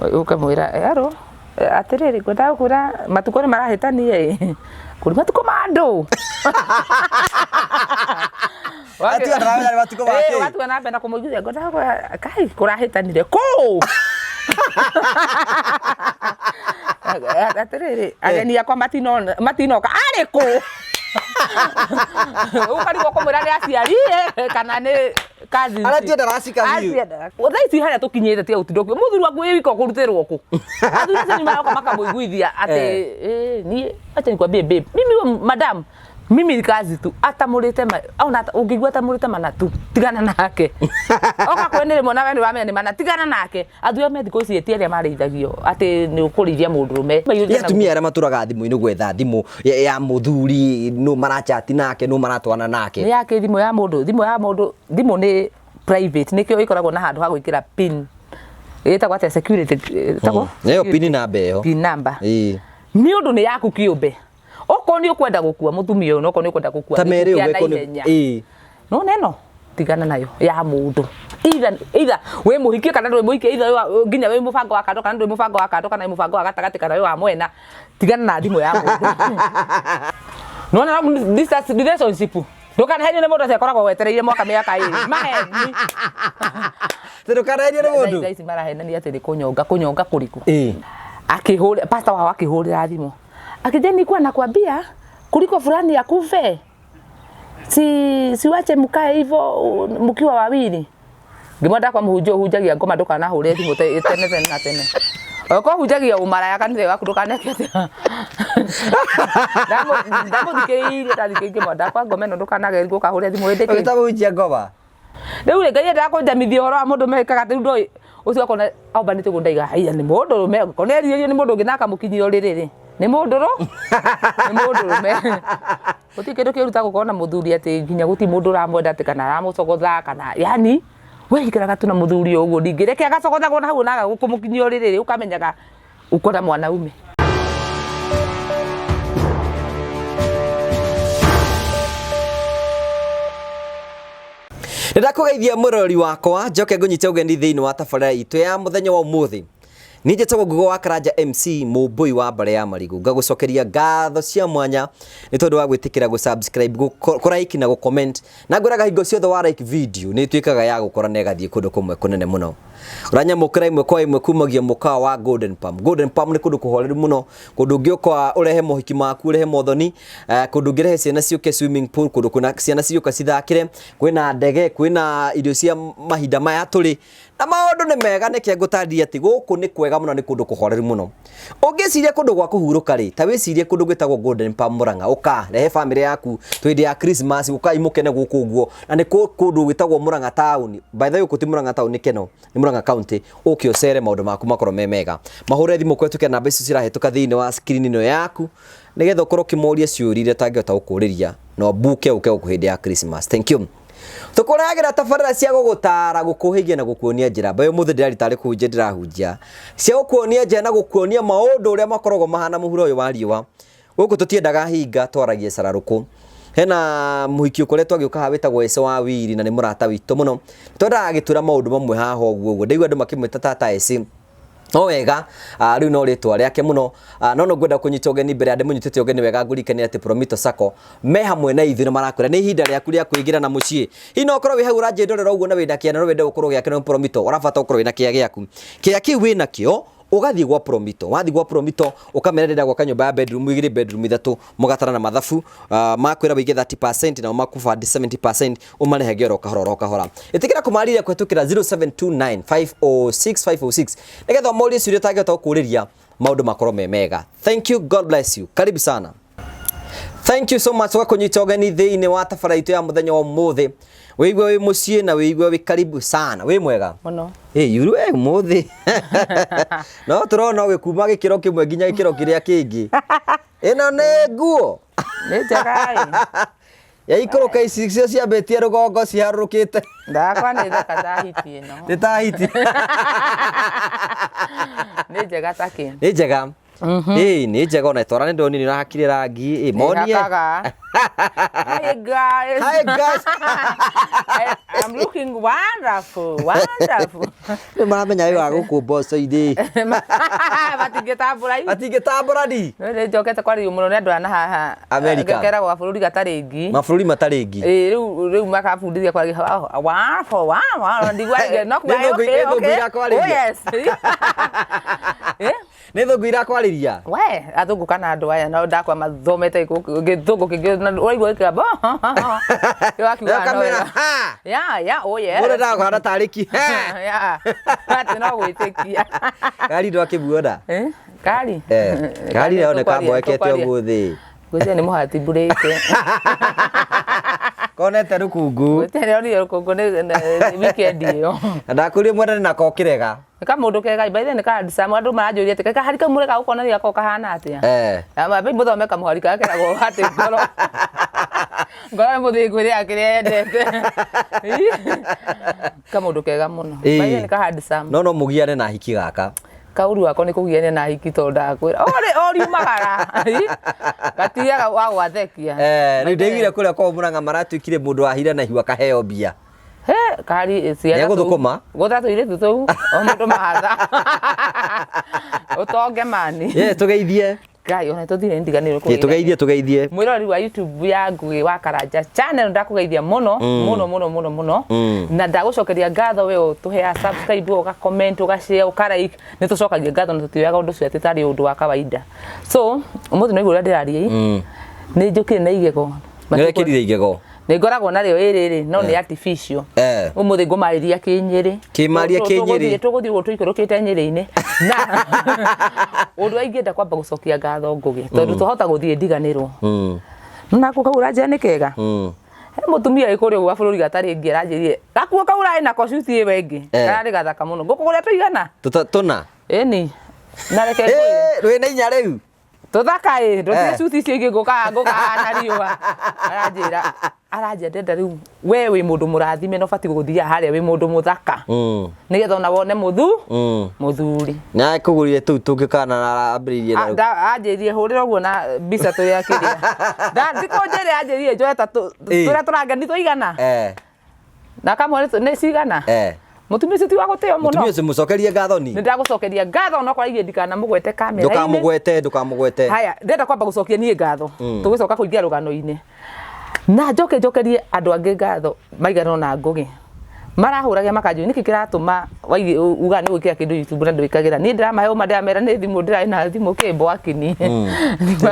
Ũkamwĩra aro atĩrĩrĩ, ngwendaga gũkwĩra matukũ nĩ marahĩtania ĩ, kũrĩ matukũ ma andũ. Atiga ndaramenya nĩ matukũ ma kĩ. Ũgatiga na mbere na kũmũiguithia ngwendaga gũkwĩra kai kũrahĩtanire kũ? Atĩrĩrĩ, ageni akwa matinona matinoka arĩ kũ? Ũkarigwo kũmwĩra nĩ aciari ĩ, kana nĩ cousins. Arĩa ndaracika biũ. Thaa ici harĩa tũkinyĩte tiga gũtinda ũkiuga mũthuri waku wĩ wika ũkũrutĩrwo kũ? Athuri acio nĩ maroka makamũiguithia atĩ eh, niĩ acha nikwambie babe, mimi we madam mimi ni kazi tu atamũrĩte ma ona ũngĩigua atamũrĩte mana tu tigana nake oka kwĩ nĩ rĩmwe nawe nĩ ũramenya nĩ mana tigana nake. Athuri a thikũ ici ti arĩa marĩithagio atĩ nĩ ũkũrĩithia mũndũrũme. Nĩ atumia arĩa matũraga thimũ-inĩ gwetha thimũ ya mũthuri nũ marachati nake nũ maratwana nake. Nĩ yake thimũ ya mũndũ, thimũ ya mũndũ, thimũ nĩ private nĩkĩo ĩkoragwo na handũ ha gwĩkĩra pin. Ĩtagwo atĩa security ĩtagwo? Ĩyo pin number ĩyo. Pin number. Ĩĩ. Nĩ ũndũ nĩ yaku kĩũmbe. Okorwo nĩ ũkwenda gũkua mũtumia ũyũ na okorwo nĩ ũkwenda gũkua Ta mere gĩkuũ kĩa ũguo ĩko nĩ- naihenya. ĩĩ. Nona ĩno tigana nayo ya mũndũ either either wĩ mũhikie kana ndũrĩ mũhikie either wĩ wa- nginya wĩ mũbango wa kando kana ndũrĩ mũbango wa kando kana wĩ mũbango wa gatagatĩ kana wĩ wa mwena tigana na thimũ ya mũndũ. Nona long distance relationship ndũkanahenio nĩ mũndũ atĩ akoragwo wetereire mwaka mĩaka ĩrĩ maheni. Tondũ ndũkanahenio nĩ mũndũ. Thaa ici marahenania atĩ nĩ kũnyonga kũnyonga kũrĩkũ? Ĩĩ. Akĩhũrĩra pastor wao akĩhũrĩra thimũ akija nilikuwa nakwambia kuliko fulani akufe si siwache mkae hivyo mkiwa wawili ngĩmwenda kwa mũhunjia ũhunjagia ngoma ndũkanahũre thimũ tene tene na tene okorwo hunjagia ũmaraya kanitha waku ndũkaneke atĩa ndamũthikĩrĩirie ndathikĩrĩirie mwenda kwa ngoma ĩno ndũkanagerie ũkahũre thimũ hĩndĩ kĩ Ũgĩta mũhunjia ngoma. Rĩu rĩ Ngai endaga kũnjamithia ũhoro wa mũndũ mekaga atĩ rĩu ndoĩ ũcio akona ombanĩte ũguo ndaiga haiya nĩ mũndũrũme angĩkorwo nĩ erirĩirio nĩ mũndũ ũngĩ na akamũkinyia ũrĩrĩ rĩ nĩ mũndũrũ nĩ mũndũrũme gũtirĩ kĩndũ kĩũru ta gũkorwo na mũthuri atĩ nginya gũtirĩ mũndũ ũramwenda atĩ kana aramũcogotha kana yani we ikaraga tu na mũthuri o ũguo ndingĩreke agacogothagwo na hau na aga kũmũkinyia ũrĩrĩ rĩ ũkamenyaga uko na mwanaume. Nĩndakũgeithia mũrori wakwa njoke ngũnyite ũgeni thĩinĩ wa tabarĩra itũ ya mũthenya wa ũmũthĩ. Niĩ njĩtagwo Ngugo wa Karanja MC mũmbũi wa mbarĩ ya Marigũ. Ngagũcokeria ngatho cia mwanya nĩ tondũ wa gwĩtĩkĩra gũ subscribe, gũ like na gũ comment. Na ngwĩraga hingo ciothe wa like video nĩ ĩtuĩkaga ya gũkũra na ĩgathiĩ kũndũ kũmwe kũnene mũno. Ũranyamũkĩra ĩmwe kwa ĩmwe kumagia mũkawa wa Golden Palm. Golden Palm nĩ kũndũ kũhoreru mũno, kũndũ ũngĩũka ũrehe mohiki maku, ũrehe mothoni, kũndũ ũngĩrehe ciana ciũke swimming pool, kũndũ kwĩna ciana cigũka cithakĩre, kwĩna ndege, kwĩna irio cia mahinda maya tũrĩ, na maũndũ nĩ mega. Nĩkĩo ngũtarĩria atĩ gũkũ nĩ kwega mũno, nĩ kũndũ kũhoreru mũno. Ũngĩciria kũndũ gwa kũhurũka rĩ, ta wĩcirie kũndũ gwĩtagwo Golden Palm Murang'a. Ũka, rehe bamĩrĩ yaku hĩndĩ ya Christmas, ũkai mũkene gũkũ ũguo. Na nĩ kũndũ gwĩtagwo Murang'a town. By the way gũkũ ti Murang'a town nĩ Keno, nĩ Murang'a county. Ũke ũcere maũndũ maku makorwo me mega. Mahũre thimũ kũhetũkĩra namba icio cirahĩtũka thĩinĩ wa screen ĩno yaku, nĩgetha ũkorwo ũkĩmoria ciũria iria ũtangĩhota gũkũrĩria, na ũmbuke ũke gũkũ hĩndĩ ya Christmas. Thank you. Tũkũrehagĩra tabarĩra cia gũgũtaara, gũkũhĩgia na gũkuonia njĩra. Mbaĩ ũmũthĩ ndĩrari tarĩ kũhunjia ndĩrahunjia. Cia gũkuonia njĩra na gũkuonia maũndũ ũrĩa makoragwo mahana mũhuro ũyũ wa riũa. Gũkũ tũtiendaga hinga, twaragia cararũkũ. Hena mũhiki ũkoretwo agĩũka haha wĩtagwo Ese wa Wiri na nĩ mũrata witũ mũno. Twendaga agĩtwĩra maũndũ mamwe haha ũguo ũguo. Ndaigua andũ makĩmwĩta tata Ese. No wega, rĩu no rĩtwa rĩake mũno. No no ngwenda kũnyita ũgeni mbere ya ndĩmũnyitĩte ũgeni wega ngũririkanie atĩ Promito Sacco me hamwe na ithuĩ na marakwĩra nĩ ihinda rĩaku rĩa kwĩgĩra na mũciĩ. Hihi no ũkorwo wĩ hau ũranjĩndorera ũguo na wĩna kĩa na no wende gũkorwo ũgĩakĩrwo nĩ Promito, ũrabatara ũkorwo wĩna kĩa gĩaku. Kĩa kĩu wĩnakĩo ũgathiĩ gwa Promito. Wathiĩ gwa Promito ũkamera ndĩrenda gwaka nyũmba ya bedroom igĩrĩ, bedroom ithatũ, mũgatara na mathabu, makwĩra wĩige 30% nao makũbandi 70% ũmarehage oro kahora oro kahora. Ĩtĩkĩra kũmarĩria kũhetũkĩra 0729506506 nĩgetha ũmorie ciũria ũtangĩhota gũkũrĩria maũndũ makorwo me mega. Thank you, God bless you. Karibu sana. Thank you so much kwa kũnyita ũgeni thĩinĩ wa tabara itũ ya mũthenya wa ũmũthĩ. Wĩigue wĩ mũciĩ na wĩigue wĩ karibu sana. Wĩ mwega? Mũno. Ĩ yuru we ũmũthĩ. No tũrona ũgĩkuma gĩkĩro kĩmwe nginya gĩkĩro kĩrĩa kĩngĩ. Ĩno nĩ nguo. Nĩ njega ĩ. Yaikũrũka ici cio ciambĩtie rũgongo ciharũrũkĩte. Ndakwa nĩ thaka ta hiti ĩno. Nĩ ta hiti. Nĩ njega ta kĩ. Nĩ njega. Ĩĩ nĩ njega ona twara nĩ ndonire ũrahakire rangi. Ĩĩ monie. Hakaga. Hi guys. Hi guys. I'm looking wonderful, wonderful. Nĩ maramenya wĩ wa gũkũ mboco-inĩ. Matingĩtambũra i. Matingĩtambũra ni. Nĩ njokete kwarĩrio mũno nĩ andũ a na haha. America. Keragwo gabũrũri gatarĩ ngi. Mabũrũri matarĩ ngi. Ĩĩ rĩu makabundithia kwaragia wonderful, wow, ndigua no Nĩ thũngũ- okay, nĩ thũngũ okay. irakwarĩria. Oh yes. Eh? Nĩ thũngũ irakwarĩria. We athũngũ kana andũ aya no ndakwa mathomete gĩthũngũ kĩngĩ na ũraigua gĩkĩamba wakiuga no Kamera. wega. Ha. Ya oh yes. Mũndũ ndakũhana tarĩ ki. Ha. Ya atĩ no gwĩtĩkia. Kari ndwakĩmuona. Eh, Kari. Eh, Kari naoneka mboekete ũmũthĩ. Gwĩciria nĩ mũhati mburĩte. Konete rũkũngũ. Gwĩciria nĩ onire rũkũngũ nĩ weekend ĩyo. Na ndakũria mwendane nako kĩrega. Nĩ kamũndũ kega by the way nĩ ka handsome andũ maranjũria atĩ kahari kau mũreka gũkonania gako kahana atĩa. Eh. Ambe mũthome kamũhari karĩa keragwo atĩ ngoro. Ngoro nĩ mũthĩngu ĩrĩa kĩrĩa yendete. Kamũndũ kega mũno. Ĩĩ. By the way nĩ ka handsome. No no mũgiane na hiki gaka. Kaũru wako nĩ kũgiania na hiki tondũ ndakwĩra. Ori oriumagara. Gatiaga wa gwathekia. Eh, rĩu ndaiguire kũrĩa kwao Murang'a maratuĩkire mũndũ wahire na ihu akaheo mbia. He kari ciana Nĩegũthũkũma? Gũtha tũirĩtu tũu o mũndũ mahatha. Ũtonge mani. Yes, tũgeithie. Ngai ona tũthire ndiganĩrwo Ĩ, tũgeithie tũgeithie. Mwĩroreri wa YouTube ya Ngugi wa Karanja channel ndakũgeithia mũno mũno mũno mũno mũno na ndagũcokeria ngatho we ũtũheaga subscribe ũga comment ũga share ũka like nĩ tũcokagia ngatho na tũtioyaga ũndũ ũcio atĩ tarĩ ũndũ wa kawaida. So ũmũthĩ nĩ ũrĩa ndĩraria nĩ njũkire na igego. Nĩ ũrekĩrire igego. Nĩ ngoragwo narĩo ĩrĩ rĩ no nĩ artificial. Eh. Ũmũthĩ ngũmarĩria kĩnyĩrĩ. Kĩmaria kĩnyĩrĩ. Tũgũthiĩ ũguo tũikũrũkĩte nyĩrĩ-inĩ. Na ũndũ ũrĩa ingĩenda kwamba gũcokia ngatho Ngũgĩ tondũ twahota gũthiĩ ndiganĩrwo. Nako kau ũranjĩra nĩ kega. He mũtumia wĩ kũrĩa ũguo wa bũrũri gatarĩ ngi aranjĩrire gakuo kau ũrarĩ nako cuti ĩyo ĩngĩ. Eh. Kararĩ gathaka mũno. Ngũkũgũrĩra tũigana? Tũna. Ĩni. Na reke ngwĩre. Eh, rwĩna inya rĩu. Tũthaka ĩ ndũtige Eh. cuti icio ingĩ ngũkahana riũa. Aranjĩra aranjĩra ndĩrenda rĩu we wĩ mũndũ mũrathime na ũbatiĩ gũthiaga harĩa wĩ mũndũ mũthaka. Nĩgetha ona wone mũthuri. Nĩ akũgũrire tũu tũngĩ kana arambĩrĩirie na rũkũ. Anjĩrire hũrĩra ũguo na mbica tũrĩa kĩrĩa. Thikũ njĩrĩ anjĩrire njoe ta tũrĩa tũrangeni tũigana. Eh, Na kamwe nĩ cigana. eh. Mũtumia ũcio ti wa gũtĩo mũno. Mũtumia ũcio mũcokerie ngatho ni. Nĩ ndagũcokeria ngatho onokorwo aigire ndikanamũgwete kamera-inĩ. Ndũkamũgwete, ndũkamũgwete. Haya, ndĩrenda kwamba gũcokia niĩ ngatho. Tũgĩcoka kũingĩra rũgano-inĩ. Na njoke njokerie andũ angĩ ngatho maigana ũna Ngũgĩ. Marahũragia makanjũria nĩkĩ kĩratũma uga nĩ gwĩkĩra kĩndũ YouTube na ndwĩkagĩra. Niĩ ndĩramahe ũma ndĩramera nĩ thimũ ndĩrarĩ na thimũ kĩ mbwakini.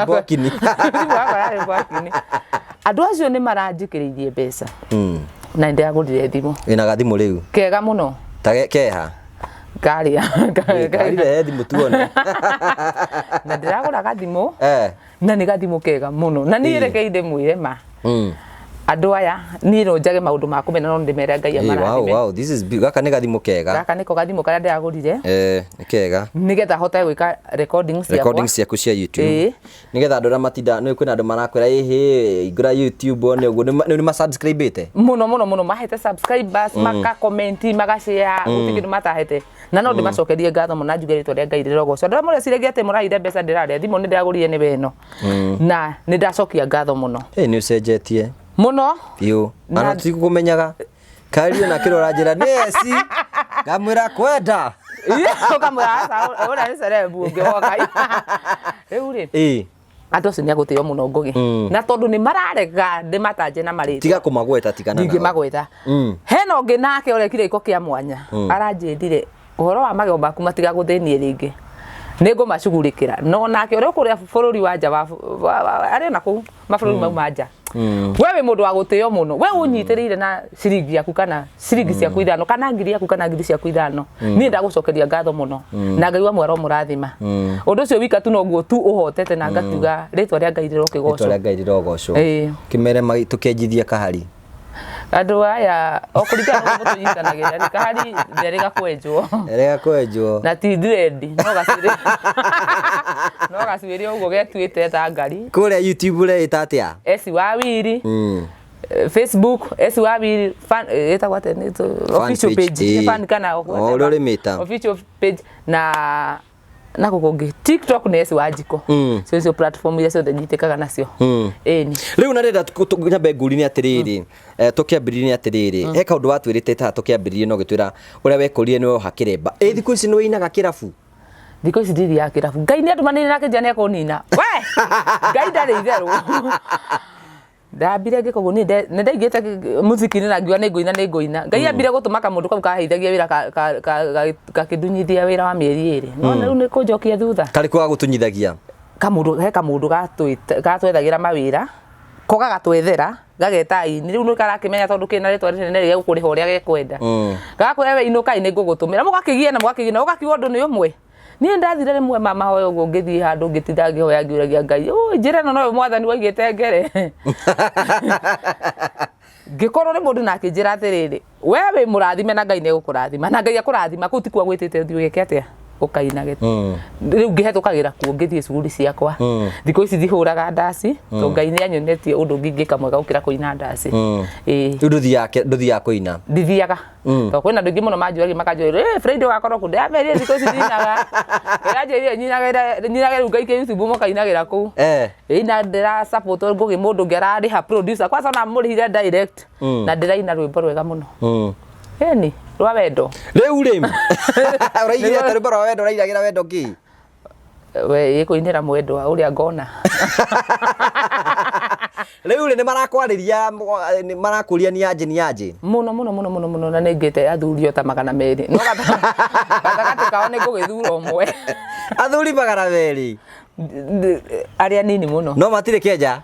Mbwakini. Thimũ yakwa yarĩ mbwakini. Andũ acio nĩ maranjikĩrĩirie mbeca. Na nĩ ndĩragũrire thimũ. Wĩna gathimũ rĩu. Kega mũno. Ta keha. Ngaria. Ngari rehe thimũ tuone. Na ndĩragũra gathimũ. Eh. Na nĩ gathimũ kega mũno. Na niĩ reke ndĩmwĩre ma. Andũ aya niĩ no njage maũndũ ma kũmena no ndĩmere Ngai Hey, wow, amarathime. wow, this is gaka nĩ gathimũ kega. Gaka nĩko gathimũ karĩa ndĩragũrire. Eh, nĩ kega. Nĩgetha hote gwĩka recordings ciakwa. Recordings ciaku cia YouTube. Ĩĩ. Nĩgetha andũ arĩa matinda nĩ kwĩna andũ marakwĩra ĩhĩ ingũra YouTube one ũguo nĩ ma subscribe-ĩte. Mũno mũno mũno mahete subscribers, maka comment, maka share, gũtirĩ kĩndũ matahete. Na no ndĩmacokerie ngatho mũno na njuge rĩtwa rĩa Ngai rĩrogocwo. Andũ arĩa mũreciragia atĩ mũraheire mbeca ndĩrarĩa thimũ nĩ ndĩragũrire nĩ weno. Na nĩ ndacokia ngatho mũno. Ĩ nĩ ũcenjetie. Mũno. Biũ. Ana tũtikũmenyaga. Kario na kĩrora njĩra nĩ eci. Ngamwĩra kwenda. Ũkamwĩra aca ũrĩa nĩ celeb ũngĩ woka. Rĩu rĩ. Ĩ. Andũ acio nĩ agũtĩo mũno Ngũgĩ. Na tondũ nĩ mararega ndĩmatanje na marĩtwa. Tiga kũmagweta tigana nao. Ndingĩmagweta. Hena ũngĩ nake ũrekire gĩko kĩa mwanya. Aranjĩrire ũhoro wa magego maku matigagũthĩnie rĩngĩ. Nĩ ngũmacugurĩkĩra. No nake ũrĩa ũkũrĩa bũrũri wa nja arĩ na kũu mabũrũri mau ma nja. We wĩ mũndũ wa gũtĩo mũno. We ũnyitĩrĩire na ciringi yaku kana ciringi ciaku ithano kana ngiri yaku kana ngiri ciaku ithano. Niĩ ndagũcokeria ngatho mũno. Na Ngai wa mwaro mũrathima. Ũndũ ũcio wika tu noguo tu ũhotete na ngakiuga rĩtwa rĩa Ngai Rĩtwa rĩrokĩgocwo. rĩa Ngai rĩrogocwo. Ĩĩ. Kĩmere tũkĩenjithia kahari. Andũ aya o kũringana na ũguo tũnyitanagĩra rĩ kahari nderĩga kwenjwo. Rega kwenjwo. Na ti dread no gacuĩrĩ. No gacuĩrĩ ũguo getuĩte ta ngari. Kũrĩa YouTube ũreĩta atĩa? Esi wa Wiri. Facebook Esi wa Wiri fan ĩtagwo atĩa nĩ official page, page. Nĩ ĩĩ. fan kana O ũrĩa ũrĩmĩta. Official page na Na gũkũ ũngĩ TikTok nĩ S Wanjikũ. Cio nĩcio platform iria ciothe nyitĩkaga nacio. Ĩni. Rĩu na rĩrĩa nyambe ngũrie nĩ atĩrĩrĩ, tũkĩambĩrĩrie nĩ atĩrĩrĩ, he kaũndũ watwĩrĩte ta tũkĩambĩrĩrie no gĩtwĩra ũrĩa wekorire nĩ woha kĩremba. Ĩ thikũ ici nĩ wĩinaga kĩrabu? Thikũ ici ndithiaga kĩrabu. Ngai nĩ andũmanĩire na akĩnjĩra nĩ ekũnina. We! Ngai ndarĩ itherũ. Ndambire ngĩka ũguo niĩ nĩ ndaingĩrĩte mũziki-inĩ na ngiuga nĩ ngũina nĩ ngũina. Ngai ambire gũtũma kamũndũ kau kaheithagia wĩra gakĩndunyithia wĩra wa mĩeri ĩrĩ. No rĩu nĩ kũnjokia thutha. Karĩkũ gagũtunyithagia? Kamũndũ he kamũndũ gatwethagĩra mawĩra, ko gagatwethera, gageta aini. Rĩu nĩ karakĩmenya tondũ kĩna rĩtwa rĩnene rĩ gegũkũrĩha ũrĩa gekwenda. Gagakwĩra we inũka ĩ nĩ ngũgũtũmĩra. Mũgakĩgiana mũgakĩgiana ũgakiuga ũndũ nĩ ũmwe. Niĩ ndathire rĩmwe ma mahoya ũguo ngĩthiĩ handũ ngĩtinda ngĩhoya ngĩũragia Ngai, "Ũi njĩra ĩno noyo mwathani waigĩte ngere?" Ngĩkorwo nĩ mũndũ na akĩnjĩra atĩrĩrĩ, we wĩ mũrathime na Ngai nĩ egũkũrathima. Na Ngai akũrathima kũu tikuo agwĩtĩte ũthiĩ ũgeke atĩa? Ũkainage. Rĩu ngĩhetũkagĩra kuo ngĩthiĩ cukuru ciakwa. Thikũ ici ndihũraga ndaci, tondũ Ngai nĩ anyonetie ũndũ ũngĩ ingĩka mwega gũkĩra kũina ndaci. Ĩĩ. Rĩu ndũthiaga kũina? Ndithiaga. Tondũ kwĩna andũ aingĩ mũno manjũragia makanjũria, "Eh, Friday ũgakorwo kũ?" Ndĩramerire thikũ ici ndinaga. Ndĩranjĩrire nyinagĩra nyinage rĩu ngaikia YouTube mũkainagĩra kũu. Ĩĩ na ndĩra support Ngũgĩ mũndũ ũngĩ ararĩha producer. Kwanza ona mũrĩhire direct. Na ndĩraina rwĩmbo rwega mũno. Ĩni, rwa wendo. Rĩu rĩ, ũraigire atĩa rwĩmbo rwa wendo ũrainagĩra wendo kĩ? We ĩkũinĩra mwendwa ũrĩa ngona. Rĩu rĩ nĩ marakwarĩria nĩ marakũria nĩ anjĩ nĩ anjĩ. Mũno mũno mũno mũno mũno na nĩ ngĩte athuri o ta 200. No gatagatĩ kao nĩ ngũgĩthura ũmwe. Athuri 200? Arĩa nini mũno. No matirĩ Kenya?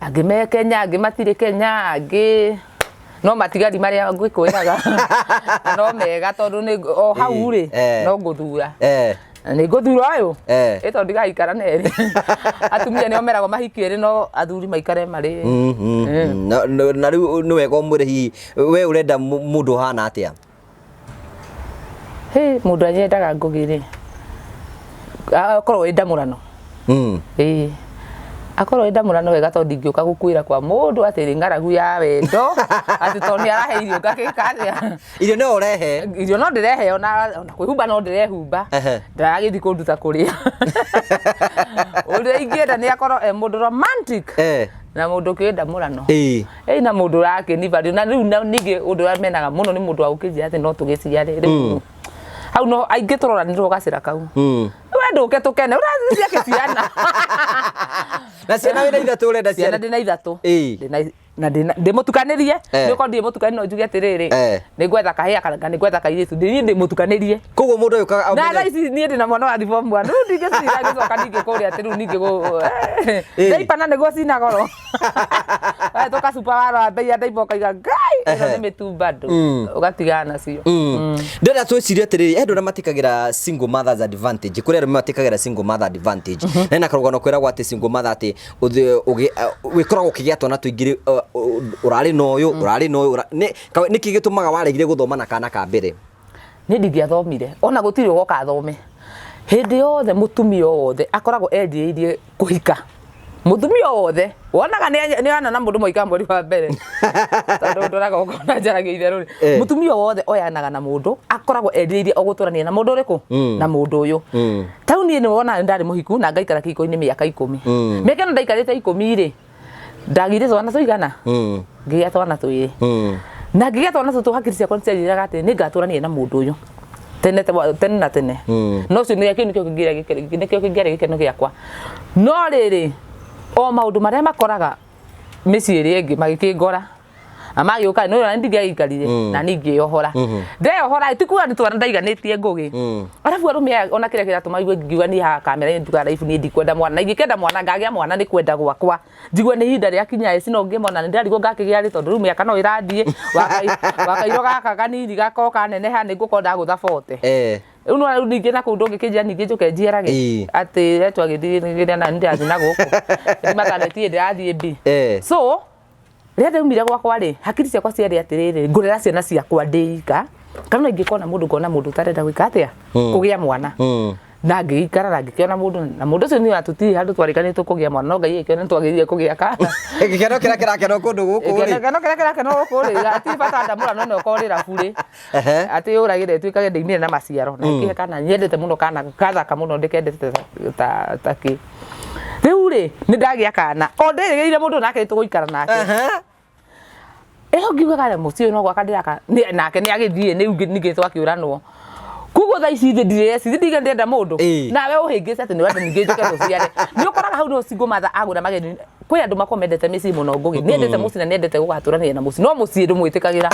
Angĩ me Kenya, angĩ matirĩ Kenya, angĩ no matigari marĩa ngwĩkwĩraga na no mega tondũ nĩ o hau rĩ no ngũthura. Na nĩ ngũthura ũyũ ĩ tondũ ndigaikara na erĩ. Atumia nĩo meragwo mahikie erĩ no athuri maikare marĩ. Na rĩu nĩ wega ũmwĩre hihi we ũrenda mũndũ ũhana atĩa? Hĩ, mũndũ anyendaga Ngũgĩ rĩ, akorwo ĩ ndamũrano. Ĩĩ. Akorwo ĩ ndamũrano wega tondũ ndingĩũka gũkuĩra kwa mũndũ atĩ nĩ ng'aragu ya wendo, atĩ tondũ nĩ arahe irio ngagĩka atĩa. Irio no ũrehe. Irio no ndĩrehe ona kwĩhumba no ndĩrehumba. Ndaragĩthiĩ kũnduta kũrĩa. Ũrĩa ingĩenda nĩ akorwo e mũndũ romantic na mũndũ ũkĩũĩ ndamũrano. Ĩĩ na mũndũ ũrakĩni value na rĩu ningĩ ũndũ ũrĩa menaga mũno nĩ mũndũ wa gũkĩnjĩra atĩ no tũgĩciare rĩu. Hau no aingĩ tũroranĩrwo gacĩra kau. We ndũke tũkene ũrathiĩ ciake ciana. Na ciana wĩna ithatũ ũrenda ciana? Ciana ndĩna ithatũ. Ndĩna na ndĩna ndĩmũtukanĩrie. Nĩ ũkorwo ndirĩ mũtukani no njuge atĩrĩrĩ nĩ ngwetha kahĩĩ kana nĩ ngwetha kairĩtu niĩ ndĩmũtukanĩrie. Koguo mũndũ ũyũ Na thaa ici niĩ ndĩna mwana wa form one rĩu ndingĩcira ngĩcoka ningĩ kũrĩa atĩ rĩu ningĩ ndaipa na nĩguo cina goro. Wahĩtũka cuba warora mbei ya ndaipa ũkaiga ngai ĩno nĩ mĩtu bado ũgatigana nacio. Ndĩrenda twĩcirie atĩrĩrĩ, he andũ arĩa matikagĩra single mothers advantage, kũrĩ arũme matikagĩra single mother advantage. Na hena karũgano kwĩragwo atĩ single mother atĩ wĩkoragwo ũkĩgĩa twana tũingĩ ũrarĩ na ũyũ, ũrarĩ na ũyũ, nĩkĩ gĩtũmaga waregire gũthoma na kana ka mbere? Niĩ ndingĩathomire ona gũtirĩ ũgoka athome. Hĩndĩ yothe mũtumia o wothe akoragwo endirĩirie kũhika. Mũtumia o wothe wonaga nĩ ona na mũndũ mwaikara mweri wa mbere tondũ ndoraga ũkona njaragia itherũ rĩ. Mũtumia o wothe oyanaga na mũndũ akoragwo endirĩirie o gũtũrania na mũndũ ũrĩkũ? Na mũndũ ũyũ. Ta rĩu niĩ nĩ wonaga nĩ ndarĩ mũhiku na ngaikara kĩhiko-inĩ mĩaka 10. Mĩaka ĩno ndaikarĩte 10 rĩ, ndagĩire twana tũigana? Ngĩgĩa twana twĩrĩ. Na ngĩgĩa twana tũtũ hakiri ciakwa nĩ cianjĩraga atĩ nĩ ngatũrania na mũndũ ũyũ tene tene na tene. No ũcio nĩkĩo nĩkĩo kĩngĩarĩ gĩkeno gĩakwa. No rĩrĩ, o maũndũ marĩa makoraga mĩciĩ ĩrĩa ĩngĩ magĩkĩngora na magĩũka nĩ ũrona ndingĩagĩikarire na niĩ ngĩyohora. Ndeyohora ti kuga nĩ twana ndaiganĩtie Ngũgĩ. Arabu arũme aya ona kĩrĩa kĩratũma igue ngiuga niĩ haha kamera-inĩ ndugaga live niĩ ndikwenda mwana na ingĩkenda mwana ngagĩa mwana nĩ kwenda gwakwa. Njigue nĩ ihinda rĩakinya ĩ no ngĩe mwana nĩ ndĩrarigwo ngakĩgĩa rĩ tondũ rĩu mĩaka no ĩrathiĩ wakairwo gaka kanini gakoka neneha nĩ ngũkorwo ndagũtha 40. Rĩu nĩwona rĩu ningĩ nakũu ndũngĩkĩnjĩra ningĩ njũke njiarage atĩ retwo agĩthiĩ na nĩ ndĩrathiĩ na gũkũ maternity ndĩrathiĩ B. So rĩrĩa ndaumire gwakwa rĩ hakiri ciakwa ciarĩ atĩrĩrĩ ngũrera ciana ciakwa ndĩ ika kana no ingĩkona mũndũ ngona mũndũ ũtarenda gwĩka atĩa kũgĩa mwana. Na ngĩgĩikara na ngĩkĩona mũndũ, na mũndũ ũcio nĩ atũtirĩ handũ twarĩkanĩte tũkũgĩa mwana, no Ngai agĩkĩona nĩ twagĩrĩire kũgĩa kana. Gĩkeno kĩrĩa kĩrakenwo kũndũ gũkũ rĩ. Gĩkeno kĩrĩa kĩrakenwo gũkũ rĩ, hatirĩ bata ndamũra no nĩ ũkorĩra burĩ. Atĩ yũragĩre ĩtuĩkage ndĩimire na maciaro na ĩkĩhe kana nyendete mũno, kana gathaka mũno, ndĩkendete ta kĩ. Rĩu rĩ, nĩ ndagĩa kana o ndĩrĩgĩrĩire mũndũ nake tũgũikara nake. Ĩyo ngiugaga rĩ, mũciĩ ũyũ no gwaka ndĩraka nake nĩ agĩthiĩ, nĩ ningĩ twakĩũranwo. Koguo thaa ici thĩ ndireci ndige ndĩrenda mũndũ. Nawe ũhĩngĩce atĩ nĩ wenda ningĩ njũke tũciare. Nĩ ũkoraga hau nĩho single mother agũra mageni. Kwĩ andũ makoragwo mendete mĩciĩ mũno Ngũgĩ. Nĩ endete mũciĩ na nĩ endete gũgatũrania na mũciĩ, no mũciĩ ndũmwĩtĩkagĩra.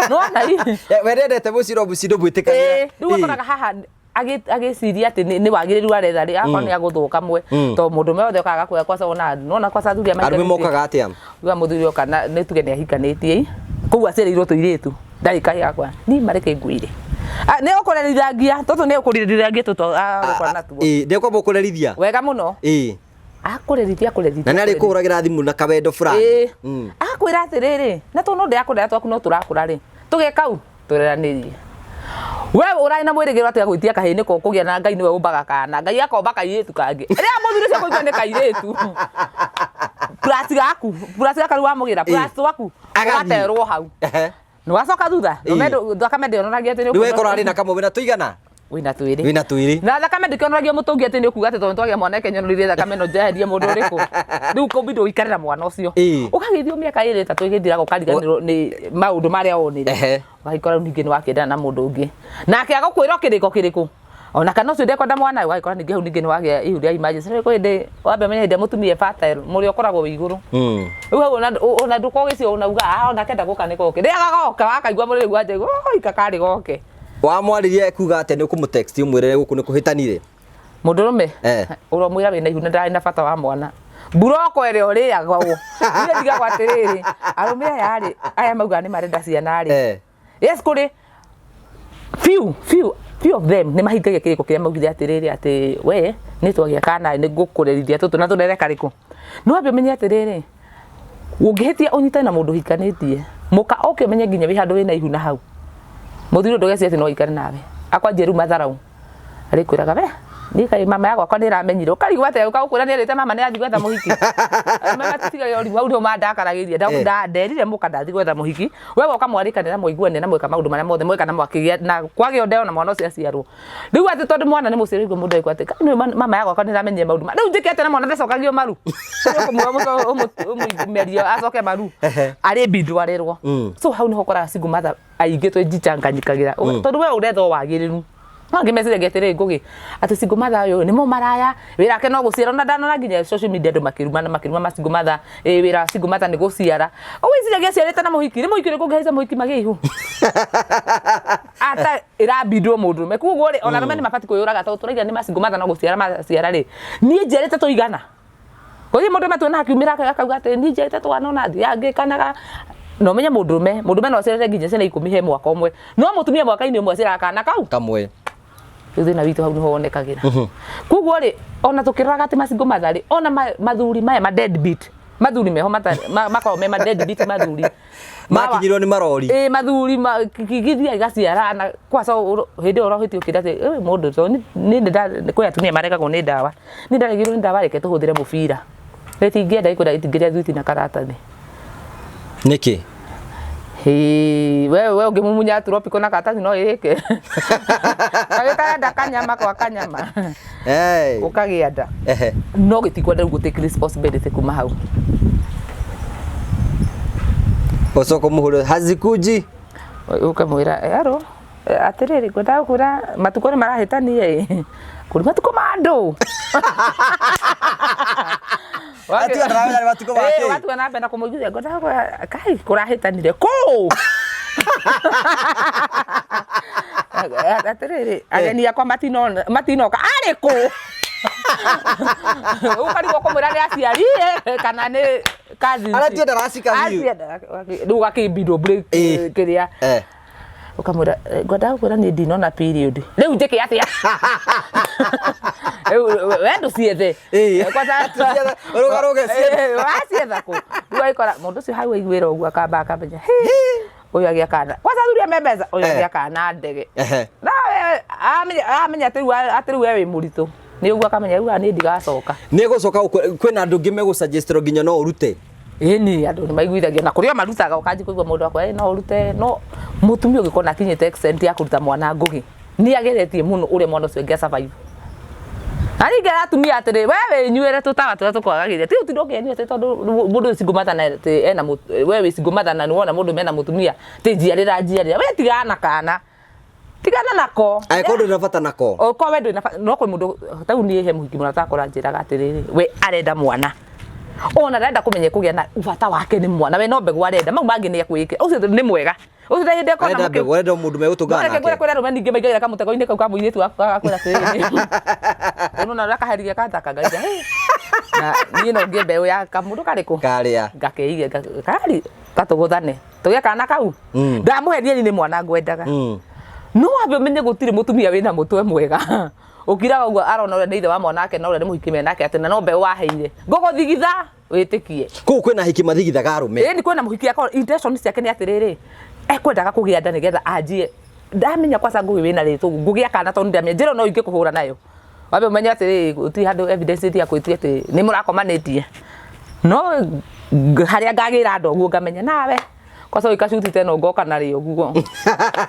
Nĩwona ĩ? We nĩendete mũciĩ no mũciĩ ndũmwĩtĩkagĩra. Ĩĩ, rĩu ũkoraga haha agĩciria atĩ nĩ wagĩrĩru aretha rĩ, akorwo nĩ agũthwo kamwe, tondũ mũndũ wothe okaga gakuoya kwaca wona nona kwaca athuri aya Arũme mokaga atĩa? Uga mũthuri oka na nĩ tuge nĩ ahikanĩtie, kũu aciarĩirwo tũirĩtu, ndarĩ kahĩĩ gakwa, niĩ mareke ngwĩre. Ah, nĩ ũkũrerithangia tũtũ, nĩ ũkũrerithangia tũtũ agũkora natuo. Ĩĩ, nĩ ũkwamba kũrerithia. Wega mũno. Akũrerithia, akũrerithia. Na nĩ arĩkũhũragĩra thimũ na kawendo fulani. Ĩĩ. Agakwĩra atĩrĩrĩ, na tondũ no ndĩrakũrera twaku no tũrakũra rĩ, tũgĩe kau tũreranĩrie. We ũrarĩ na mwĩrĩgĩrĩro atĩ agwĩtia kahĩĩ nĩko ũkũgĩa na Ngai nĩwe ũmbaga kana, Ngai akomba kairĩtu kangĩ. Rĩrĩa mũthuri ũcio akũigua nĩ kairĩtu, plus gaku, plus gaka rĩu wamũgĩra, plus twaku, Agathiĩ. ũgaterwo hau. Nĩ wacoka thutha, thakame ndĩonanagia atĩ nĩ Rĩu wekora arĩ na kamwe wĩna tũigana? Wĩna twĩrĩ. Wĩna twĩrĩ. Na thakame ndĩkĩonanagia mũtũngi atĩ nĩ ũkuga atĩ tondũ twagĩa mwana ĩkenyonorire thakame no njeherie mũndũ ũrĩkũ. Rĩu kũmbindwo ũikarĩra mwana ũcio. Ũgagĩthiĩ mĩaka ĩrĩ ĩtatũ ĩgĩthiraga ũkariganĩrwo nĩ maũndũ marĩa wonire. Ũgagĩkora rĩu ningĩ nĩ wakĩendana na mũndũ ũngĩ. Nake agũkwĩra o kĩrĩko kĩrĩkũ. Ona kana ũcio ndekwenda mwana ũgagĩkora ningĩ hau ningĩ nĩ wagĩa ihu rĩa emergency. Rĩu kwĩ hĩndĩ wambe ũmenye hĩndĩ ĩrĩa mũtumia e fertile mũrĩ ũkoragwo wĩ igũrũ. Rĩu hau ona ndũkoragwo ũgĩciria unauga ah onake ndagũka nĩ goke. Rĩrĩa gagoka wakaigua mũrĩ rĩu wanjia oi kakarĩ goke. Wamwarĩria kuga atĩa? Nĩ ũkũmũ-text ũmwĩre gũkũ nĩ kũhĩtanire? Mũndũrũme ũromwĩra wĩna ihu na ndarĩ na bata wa mwana. Mburoko ĩrĩa ũrĩagwo. Niĩ ndigagwo atĩrĩrĩ, arũme aya rĩ, aya maugaga nĩ marenda ciana rĩ. Yes, kũrĩ few few few of them nĩ mahingagia kĩrĩko kĩrĩa maugire atĩrĩrĩ atĩ we nĩ twagĩa kana nĩ ngũkũrerithia tũtũ na tũrere karĩkũ. No wambe ũmenye atĩrĩrĩ, ũngĩhĩtia ũnyitane na mũndũ ũhikanĩtie, mũka oke ũmenye nginya wĩ handũ wĩna ihu na hau. Mũthuri ũyũ ndũgecirie atĩ no aikare nawe. Akwanjia rĩu matharau. Arĩkwĩraga we niĩ kaĩ mama ya gwakwa nĩ ĩramenyire. Ũkarigwo atĩa ũka gũkwĩra nĩ erĩte mama nĩ athiĩ gwetha mũhiki. Arũme matitigaga ũrimũ hau nĩho mandakaragĩria. Nderire mũka ndathiĩ gwetha mũhiki. We woka mwarĩkanĩra mwaiguanĩra na mweka maũndũ marĩa mothe mweka na mwakĩgĩa na kwagĩa ndeo na mwana ũcio aciarwo. Rĩu atĩ tondũ mwana nĩ mũciare ũguo mũndũ ekwo atĩ kaĩ nĩũĩ mama ya gwakwa nĩ ĩramenyire maũndũ ma rĩu njĩke atĩa na mwana ndacokagio maru. Ũkũmũmeria acoke maru. Arĩ arerwo. So hau nĩho ũkoraga single mother aingĩ twĩjichanganyikagĩra. Tondũ we ũretha o wagĩrĩru. No angĩ meciragia atĩrĩrĩ Ngũgĩ, atĩ single mother ũyũ nĩmo maraya, wĩra wake no gũciara. Ona ndanona nginya social media andũ makĩrumana makĩruma ma single mother, ĩ wĩra wa single mother nĩ gũciara. Ũgwĩciragia aciarĩte na mũhiki? Nĩ mũhiki ũrĩkũ ũngĩhaica mũhiki magĩe ihu? Ata ĩrabindwo mũndũrũme. Koguo rĩ, ona arũme nĩ mabatiĩ kwĩyũraga tondũ tũraiga nĩ ma single mother no gũciara maciara rĩ, niĩ njiarĩte tũigana? Gũtirĩ mũndũ matuona akiumĩra akauga atĩ niĩ njiarĩte twana ona thiaga ngĩkanaga. Na ũmenye mũndũrũme, mũndũrũme no aciarĩre nginya ciana 10 he mwaka ũmwe. No mũtumia mwaka-inĩ ũmwe aciaraga kana kau kamwe. Rĩu thĩna witũ hau nĩho wonekagĩra. Koguo rĩ, ona tũkĩroraga atĩ ma single mother rĩ, ona mathuri maya ma deadbeat, mathuri meho makoragwo me ma deadbeat mathuri. Makinyirwo nĩ marori. Ĩĩ mathuri gĩthiaga gĩgaciara na kwaca hĩndĩ ĩyo ũrohĩtie ũkĩra atĩ ĩ mũndũ to niĩ kwĩ atumia maregagwo nĩ ndawa. Niĩ ndaregirwo nĩ ndawa reke tũhũthĩre mũbira. Gĩtingĩenda gĩkwenda gĩtingĩrĩa thwiti na karatathi. Nĩkĩ? Hĩĩ, we ũngĩmumunya tropical na karatathi no ĩrĩke. Kagĩ karenda kanyama kwa kanyama. Ũkagĩa nda. No gĩtikwenda rĩu gũ take responsibility kuma hau. Ũcoke ũmũhũrĩre hazikuji. Ũkamwĩra hello, atĩrĩrĩ ngwendaga gũkwĩra matukũ nĩ marahĩtania ĩ. Kũrĩ matukũ ma andũ. Watigwo ndaramenya nĩ matukũ ma kĩ. Ũgatiga na mbere na kũmũiguithia ngwendaga gũkwĩra kai kũrahĩtanire kũ. Atĩrĩrĩ ageni akwa matinoka arĩ kũ. Ũkarigwo kũmwĩra nĩ aciari kana nĩ cousins. Aratio ndaracika biũ. Rĩu ũgakĩmbindwo break kĩrĩa. Ũkamwĩra ngwendaga gũkwĩra niĩ ndinona period. Rĩu njĩke atĩa? Rĩu we ndũciethe. Kwanza ũrũgarũge ciethe. Wacietha kũ? Rĩu agĩkora mũndũ ũcio hau aiguĩra ũguo akamba akamenya ũyũ agĩa kana. Kwanza athuri a me mbeca ũyũ agĩa kana ndege. Nawe Amenya atĩ rĩu atĩ rĩu we wĩ mũritũ nĩ ũguo, akamenya rĩu niĩ ndigacoka. Nĩ egũcoka kwĩna andũ angĩ megũsuggestĩrwo nginya no ũrute. Ĩni, andũ nĩ maiguithagio na kũrĩa marutaga, ũkanji kũigua mũndũ akwa, "Ĩ, no ũrute." No mũtumia ũngĩkorwo akinyĩte extent ya kũruta mwana, Ngũgĩ, nĩ ageretie mũno ũrĩa mwana ũcio angĩa survive. Na ningĩ atumia atĩrĩ, we wĩnyuĩre tũtawa tũrĩa tũkwagagĩria, ti ũtinde ũkĩenyua atĩ tondũ mũndũ ũyũ single mother na atĩ ena we wĩ single mother na nĩwona mũndũ mena mũtumia atĩ njiarĩra njiarĩra, we tigana na kana, tigana nako. Angĩkorwo ndũrĩ na bata nako. Okorwo we ndũrĩ na bata, no kwĩ mũndũ ta rĩu niĩ he mũhiki mũrata akora anjĩraga atĩrĩrĩ, we arenda mwana, ona arenda kũmenya kũgĩa na bata wake nĩ mwana, we no mbegũ arenda, mau mangĩ nĩ ekwĩĩkĩra. Ũcio nĩ mwega, ũcio ndarĩ hĩndĩ akona. Arenda mbegũ, arenda mũndũ megũtũngana. No reke ngwĩre, nake. Kwĩra arũme ningĩ maingagĩra kamũtego-inĩ kau ka mũirĩtu waku gagakwĩra atĩrĩrĩ, ũnona ũrĩa kaherithia kathaka ngaiga, "Hey." Na niĩ no ngĩe mbeũ ya kamũndũ karĩkũ. Karĩa. Ngakeige kari katũgũthane tũgĩe kana kau. Ndamũheria nĩ mwana ngwendaga. No wambe ũmenye gũtirĩ mũtumia wĩna mũtwe mwega ũkiraga ũguo arona ũrĩa nĩ ithe wa mwana wake na ũrĩa nĩ mũhiki menake, atĩ na no mbeũ waheire ngũgũthigitha wĩtĩkie. Kũu kwĩna hiki mathigithaga arũme. Ĩni, kwĩna mũhiki akorwo intention ciake nĩ atĩrĩrĩ, ekwendaga kũgĩa nda nĩgetha anjie ndamenya kwaca Ngũgĩ wĩna rĩtũ ngũgĩa kana, tondũ ndamenya njĩra no ingĩ kũhũra nayo. Wambe ũmenye atĩrĩrĩ, gũtirĩ handũ evidence ĩrĩa kwĩtie atĩ nĩ mũrakomanĩtie, no harĩa ngagĩra nda ũguo ngamenya nawe kwaca ũikacuti teno ngoka narĩo ũguo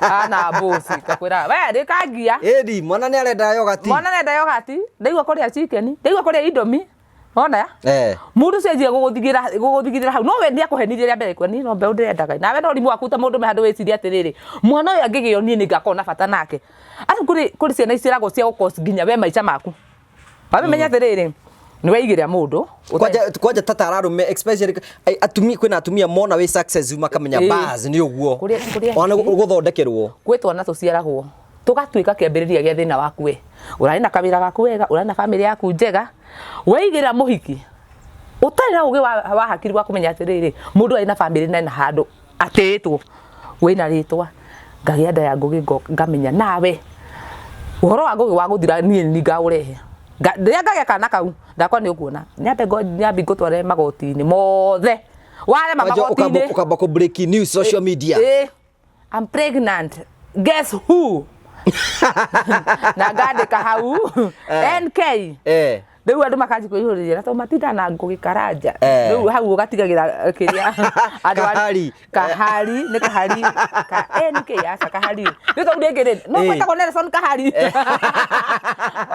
ana mbuci ngakwĩra we rĩkangia. Ĩni, mwana nĩ arenda yogati. Mwana nenda yogati, ndaigua kũrĩa chicken, ndaigua kũrĩa Indomie, ona mũndũ ũcio anjia gũgũthigĩra gũgũthigithĩra hau, no we nĩ akũhenirie rĩa mbere, kwa niĩ no mbeũ ndĩrendaga, nawe no ũrimũ waku ta mũndũ me handũ wĩcirie atĩrĩrĩ, mwana ũyũ angĩgĩo niĩ nĩ ngakorwo na bata nake. Arabu kũrĩ ciana iciaragwo cia gũkos nginya we maica maku wamenya atĩrĩrĩ, nĩ weigĩra mũndũ. Kwanja tatara arũme, especially atumia, kwĩna atumia mona wĩ success makamenya bas nĩ ũguo. Ona gũthondekerwo. Gwĩ twana tũciaragwo tũgatuĩka kĩambĩrĩria gĩa thĩna waku. We ũrarĩ na kawĩra gaku wega, ũrarĩ na bamĩrĩ yaku njega, weigĩra mũhiki ũtarĩ na ũgĩ wa hakiri wa kũmenya atĩrĩrĩ, mũndũ arĩ na bamĩrĩ na ena handũ atĩĩtwo, wĩna rĩtwa, ngagĩa nda ya Ngũgĩ, ngamenya nawe ũhoro wa Ngũgĩ wa gũthira niĩ nĩ ngaũrehe. Rĩrĩa ngagĩa kana kau ndakwa nĩ ũkuona nyambe nyambi ngũtware magoti-inĩ mothe warema. Kwanja magoti-inĩ. Ũkamba kũ breaking news social media. "I'm pregnant. Guess who?" Na ngandĩka hau NK. Rĩu andũ makanji kwĩihũrĩria na tondũ matindaga na Ngũgĩ Karanja. Rĩu hau ũgatigagĩra kĩrĩa andũ Kahari. Kahari nĩ kahari ka NK, aca kahari nĩ tondũ rĩngĩ rĩ no gwĩtagwo Nelson Kahari.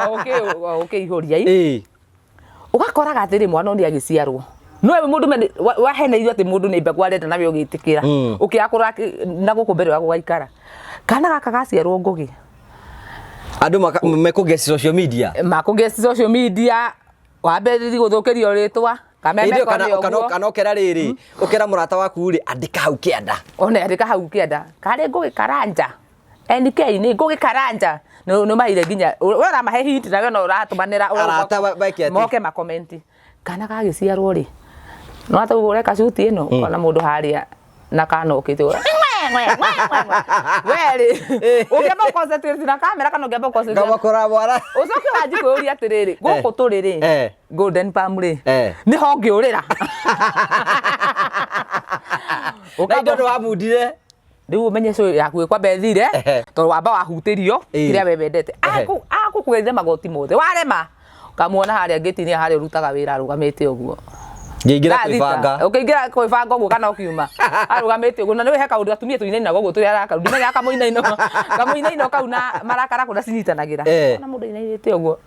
O ũkĩihũria ũgakoraga atĩrĩ, mwana ũyũ nĩ agĩciarwo no we mũndũ waheneirio atĩ mũndũ nĩ mbegũ arenda, nawe ũgĩtĩkĩra ũkĩakũra na gũkũ mbere wa gũgaikara kana gaka gaciarwo, Ngũgĩ. Andũ mekũgeci social media. Makũgeci social media, wambĩrĩri gũthũkĩrio rĩtwa kameme. Hĩndĩ ĩyo kone ũguo. Kana ũkera rĩrĩ, ũkera mũrata waku rĩ, andĩka hau kĩanda. One andĩka hau kĩanda karĩ Ngũgĩ Karanja NK, nĩ Ngũgĩ Karanja nĩ maheire nginya we ũramahe hint nawe no ũratũmanĩra. Arata meke atĩ? Moke makomenti kana gagĩciarwo rĩ, no ata ũguo ũreka cuti ĩno ona mũndũ harĩa na kana okĩte we rĩ, ũngĩamba gũ-concentrate na kamera kana ũngĩamba gũ-concentrate Ngamakora mwara. Ũcoke wanji kwĩyũria atĩrĩrĩ, gũkũ tũrĩ rĩ, Golden Palm rĩ, nĩho ngĩũrĩra. Na indo nĩ wamundire. Rĩu ũmenye show yaku ĩkwamba ĩthire, tondũ wamba wahutĩrio kĩrĩa we wendete. Akũkũgerithia magoti mothe, warema ũkamuona harĩa ngĩti-inĩ harĩa ũrutaga wĩra arũgamĩte ũguo. Ngĩingĩra Thaa thita. kwĩbanga. Ũkĩingĩra kwĩbanga ũguo kana ũkiuma arũgamĩte ũguo, na nĩ he kaũndũ atumia tũinainaga ũguo tũrĩ arakaru, ndimenyaga kamũinaino kamũinaino kau na marakara kũrĩa cinyitanagĩra. Ona mũndũ ainainĩte ũguo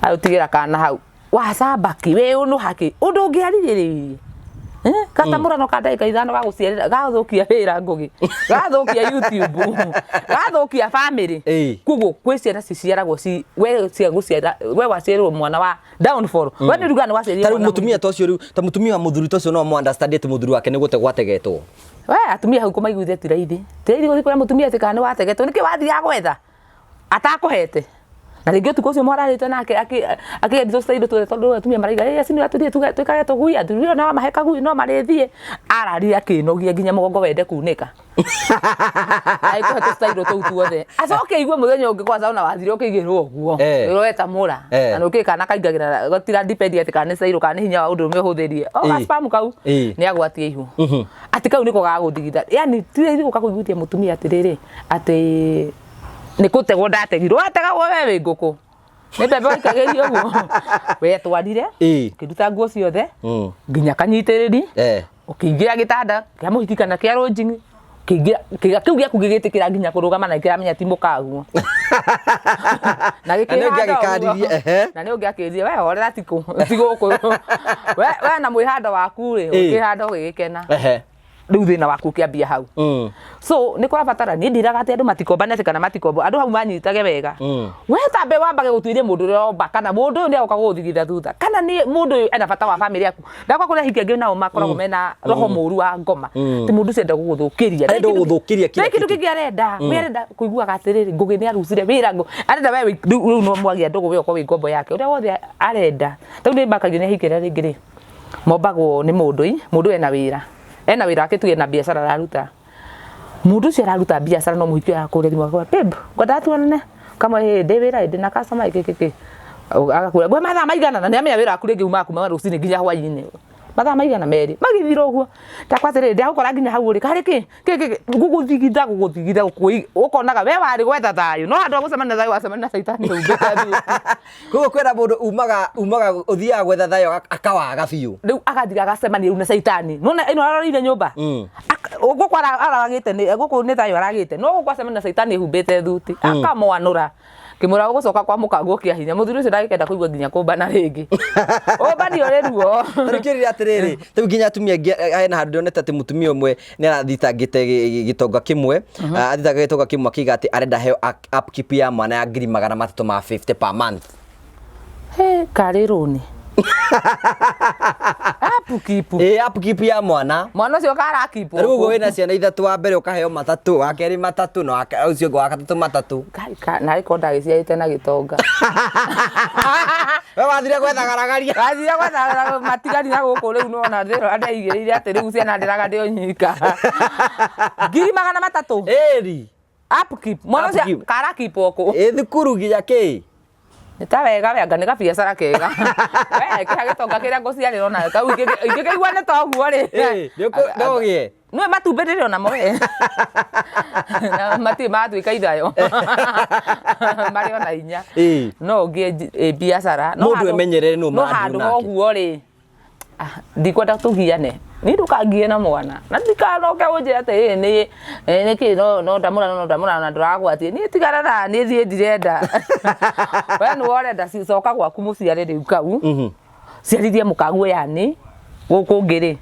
agũtigĩra kana hau wacambaki wĩ ũnũ haki ũndũ ũngĩarirĩrĩirie. Gatamũrano ka ndagĩka 5 gagũciarĩra gathũkia wĩra, Ngũgĩ, gathũkia YouTube, gathũkia family. Koguo kwĩ ciana ciciaragwo ci we cia gũciara, we waciarĩrwo mwana wa downfall, we nĩ ruga nĩ waciarire Ta rĩu mwana. Mũtumia ta ũcio rĩu, ta mũtumia wa mũthuri ta ũcio, no amũ understand atĩ mũthuri wake nĩ gũte gwategetwo? We atumia hau kũmaiguithia ti raithi, ti raithi gũthiĩ kwĩra mũtumia atĩ kana nĩ wategetwo nĩkĩ wathiaga gwetha atakũhete, na rĩngĩ ũtukũ ũcio mwararĩte nake akĩgeria tũcitaindo tuothe, tondũ atumia maraiga ĩ acio nĩ atũthiĩ twĩkage tũgui, athuri ĩyo no mahe kagui no marĩthiĩ ararire akĩnogia nginya mũgongo wende kunĩka, agĩkũhe tũcitaindo tũu tuothe, acoke aigue mũthenya ũngĩ kwanza ona wathire ũkĩigĩrwo ũguo weta mũra na nũkĩ kana kaingagĩra gotira depend atĩ kana nĩ cairũ kana nĩ hinya wa ũndũ ũmwe ũhũthĩrie o gaspam kau nĩ agwatie ihu atĩ kau nĩko gagũthigitha, yani ti raithi gũka kũiguithia mũtumia atĩrĩrĩ atĩ Nĩ kũtegwo ndategirwo, wategagwo we wĩ ngũkũ, nĩ mbembe waikagĩrio ũguo wetwarire. Ũkĩruta nguo ciothe nginya kanyitĩrĩri, ũkĩingĩra gĩtanda kĩa mũhiki kana kĩa rũnjing'i, ũkĩingĩra kĩga kĩu gĩaku gĩgĩtĩkĩra nginya kũrũgama na kĩramenya ti mũkaguo na Na nĩ gĩkĩhanda ũguo. ũngĩagĩkanirie, ehe. Na nĩ ũngĩakĩrire we horera tikũ ti gũkũ we na mwĩhando waku rĩ, ũkĩhanda ũgĩgĩkena. Rĩu thĩna waku ũkĩambia hau. So nĩ kũrabatara, niĩ ndiraga atĩ andũ matikombane atĩ kana matikombo, andũ hau manyitage wega. We tambe wambage gũtuĩria mũndũ ũrĩa ũromba kana mũndũ ũyũ nĩ agoka gũgũthigitha thutha kana nĩ mũndũ ũyũ ena bata wa famĩlĩ yaku. Ndakwa kũrĩa ahiki angĩ nao makoragwo mena roho mũru wa ngoma, ti mũndũ ũcio enda gũgũthũkĩria. Arenda gũgũthũkĩria kila Ndarĩ kĩndũ kitu. kĩngĩ arenda. We arenda kũiguaga atĩrĩrĩ, Ngũgĩ nĩ arucire wĩra, arenda we rĩu no mwagĩa ndũgũ, we ũkorwo wĩ ngombo yake ũrĩa wothe arenda. Rĩu nĩ makagio nĩ ahiki arĩa rĩngĩ rĩ mombagwo nĩ mũndũ i mũndũ ena wĩra, ena wĩra wake, tuge ena biacara araruta. Mũndũ ũcio araruta biacara no mũhiki arakũrĩra thimũ akakwĩra, "Babe, ngwendaga tuonane." Ũkamwĩra, "Ĩĩ ndĩ wĩra ndĩ na customer ĩkĩ kĩ kĩ." Agakwĩra, "Ngũhe mathaa maigana?" Na nĩ amenya wĩra waku rĩngĩ umaga kuma rũcinĩ nginya hwainĩ. Mathaa maigana merĩ magĩthira ũguo. Ndakwa atĩrĩrĩ, ndagũkora nginya hau ũrĩ karĩ kĩ kĩ kĩ, gũgũthigitha gũgũthigitha ũkonaga we warĩ gwetha thayũ no handũ ha gũcemania na thayũ wacemania na caitani ũmbĩte thuti. Koguo kwĩna mũndũ umaga umaga ũthiaga gwetha thayũ akawaga biũ. Rĩu agathiĩ agacemania rĩu na caitani nona ĩno aroreire nyũmba. Gũkũ aragĩte nĩ gũkũ nĩ thayũ aragĩte, no gũkũ acemania na caitani ĩhumbĩte thuti, akamwanũra kĩmũra gũcoka kwa mũkaguo kĩa hinya. Mũthuri ũcio ndagĩkenda kũigua nginya kũmbana rĩngĩ, ũmbani ũrĩ ruo. Tarĩu kĩrire atĩrĩrĩ, rĩu nginya atumia aingĩ, hena handũ ndĩronete atĩ mũtumia ũmwe nĩ arathitangĩte gĩtonga kĩmwe, athitanga gĩtonga kĩmwe akiuga atĩ arenda heo upkeep ya mwana ya 350,000 per month. He, karĩ rũni upkeep? Ĩ, upkeep ya mwana. Mwana ũcio karakipwo? Rĩu ũguo wĩna ciana ithatũ, wa mbere ũkaheo matatũ, wa kerĩ matatũ, na ũcio ũngĩ wa gatatũ matatũ. Narĩ korwo ndagĩciarĩte na gĩtonga. We wathire gwetha garagaria. Wathire gwetha matigari na gũkũ rĩu nĩwona ndĩrora ndeigĩrĩire atĩ rĩu ciana ndĩraga ndĩ o nyika. 300,000? Ĩri. Upkeep mwana ũcio? Upkeep. Karakipwo kũ? Ĩ thukuru nginya kĩ. Nĩ ta wega we, anga nĩ gabiacara kega we kĩha gĩtonga kĩrĩa ngũciarĩrwo na kau ingĩkĩigua nĩ ta ũguo rĩ. Ĩ, no ũgĩe. Nĩwe matumbĩ ndĩrĩ onamo we na matirĩ matuĩka ithayo, marĩ ona hinya. No ũngĩe biacara no Mũndũ emenyerere nũ no ũmũrathiĩ handũ nake. ha ũguo rĩ, ndikwenda tũgiane, niĩ ndũkangie na mwana na ndikanoke ũnjĩre atĩ ĩ nĩ nĩkĩ no no ndamũra no ndamũra na ndũragwatie niĩ, tigana na niĩ, thiĩ ndirenda we nĩwe ũrenda. Coka gwaku mũciare rĩu kau, ciarithie mũkaguo yani gũkũ ũngĩ rĩ,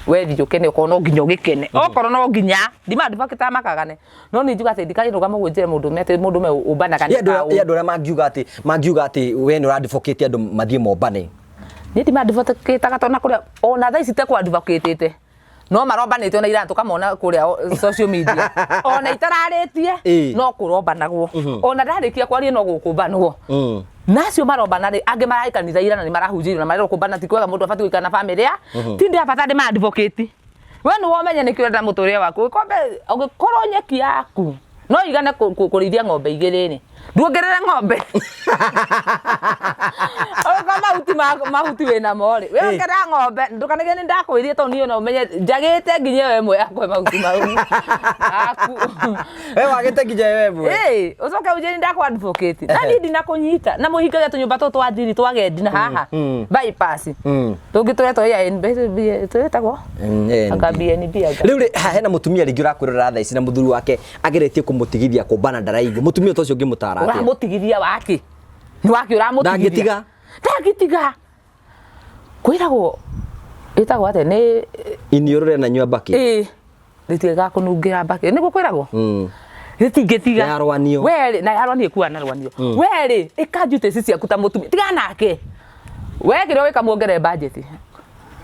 we thiĩ ũkene okorwo no nginya ũgĩkene, okorwo no nginya ndima makagane, no nĩ njuga atĩ ndikarĩrũgama ũguo njĩre mũndũ ũme atĩ mũndũ ũme ũmbanaga Ĩ nĩ kaũ. Ĩ andũ arĩa mangiuga atĩ we nĩ ũradvocate andũ mathiĩ mombane? Niĩ ndimadvocataga tondũ na kũrĩa ona thaa ici tekwadvocatĩte no marombanĩte ona ira tũkamona kũrĩa social media ona itararĩtie. No kũrombanagwo ona ndarĩkia kwaria no gũkũmbanwo. Na acio marombana rĩ, angĩ mararĩ kanitha ira na nĩ marahunjĩirio na marerwo kũmbana ti kwega, mũndũ abatiĩ gũikara na bamĩrĩ ya ti ndĩ bata ndĩ advocate. We nĩ womenya nĩkĩ ũrenda mũtũrĩre waku. Ũngĩkorwo nyeki yaku no igane kũrĩithia ng'ombe igĩrĩ rĩ, nduongerere ng'ombe. Ũgĩkorwo mahuti mahuti wĩnamo rĩ, wĩongerera ng'ombe. Ndũkanage nĩ ndakwĩrire, tondũ niĩ no ũmenye njagĩte nginya ĩyo ĩmwe ya kũhe mahuti mau aku. We wagĩte nginya ĩyo ĩmwe. Ĩĩ, ũcoke ũnjĩre nĩ ndakũ advocate na niĩ ndinakũnyita na mũhingagia tũnyũmba tũtũ twa thiri twa gendi na haha bypass tũngĩ tũrĩa twa AINB twĩtagwo anga BNB anga. Rĩu rĩ haha hena mũtumia rĩngĩ ũrakwĩrora thaa ici na mũthuri wake ageretie kũmũtigithia kũmbana ndaraigua. Mũtumia ta ũcio ũngĩmũtara atĩa? Ũramũtigithia waki? Nĩ waki ũramũtigithia? Ndangĩtiga. Ndangĩtiga. Kwĩragwo ĩtagwo atĩa nĩ Iniũrũ rĩa nanyua mbakĩ. Ĩĩ, rĩtigaga kũnungĩra mbakĩ, nĩguo kwĩragwo. Rĩtingĩtiga. Yarwanio. We rĩ, na yarwanio ĩkuaga na rwanio. We rĩ, ĩka duties ciaku ta mũtumia, tigana nake. We kĩrĩa wĩka, muongerere budget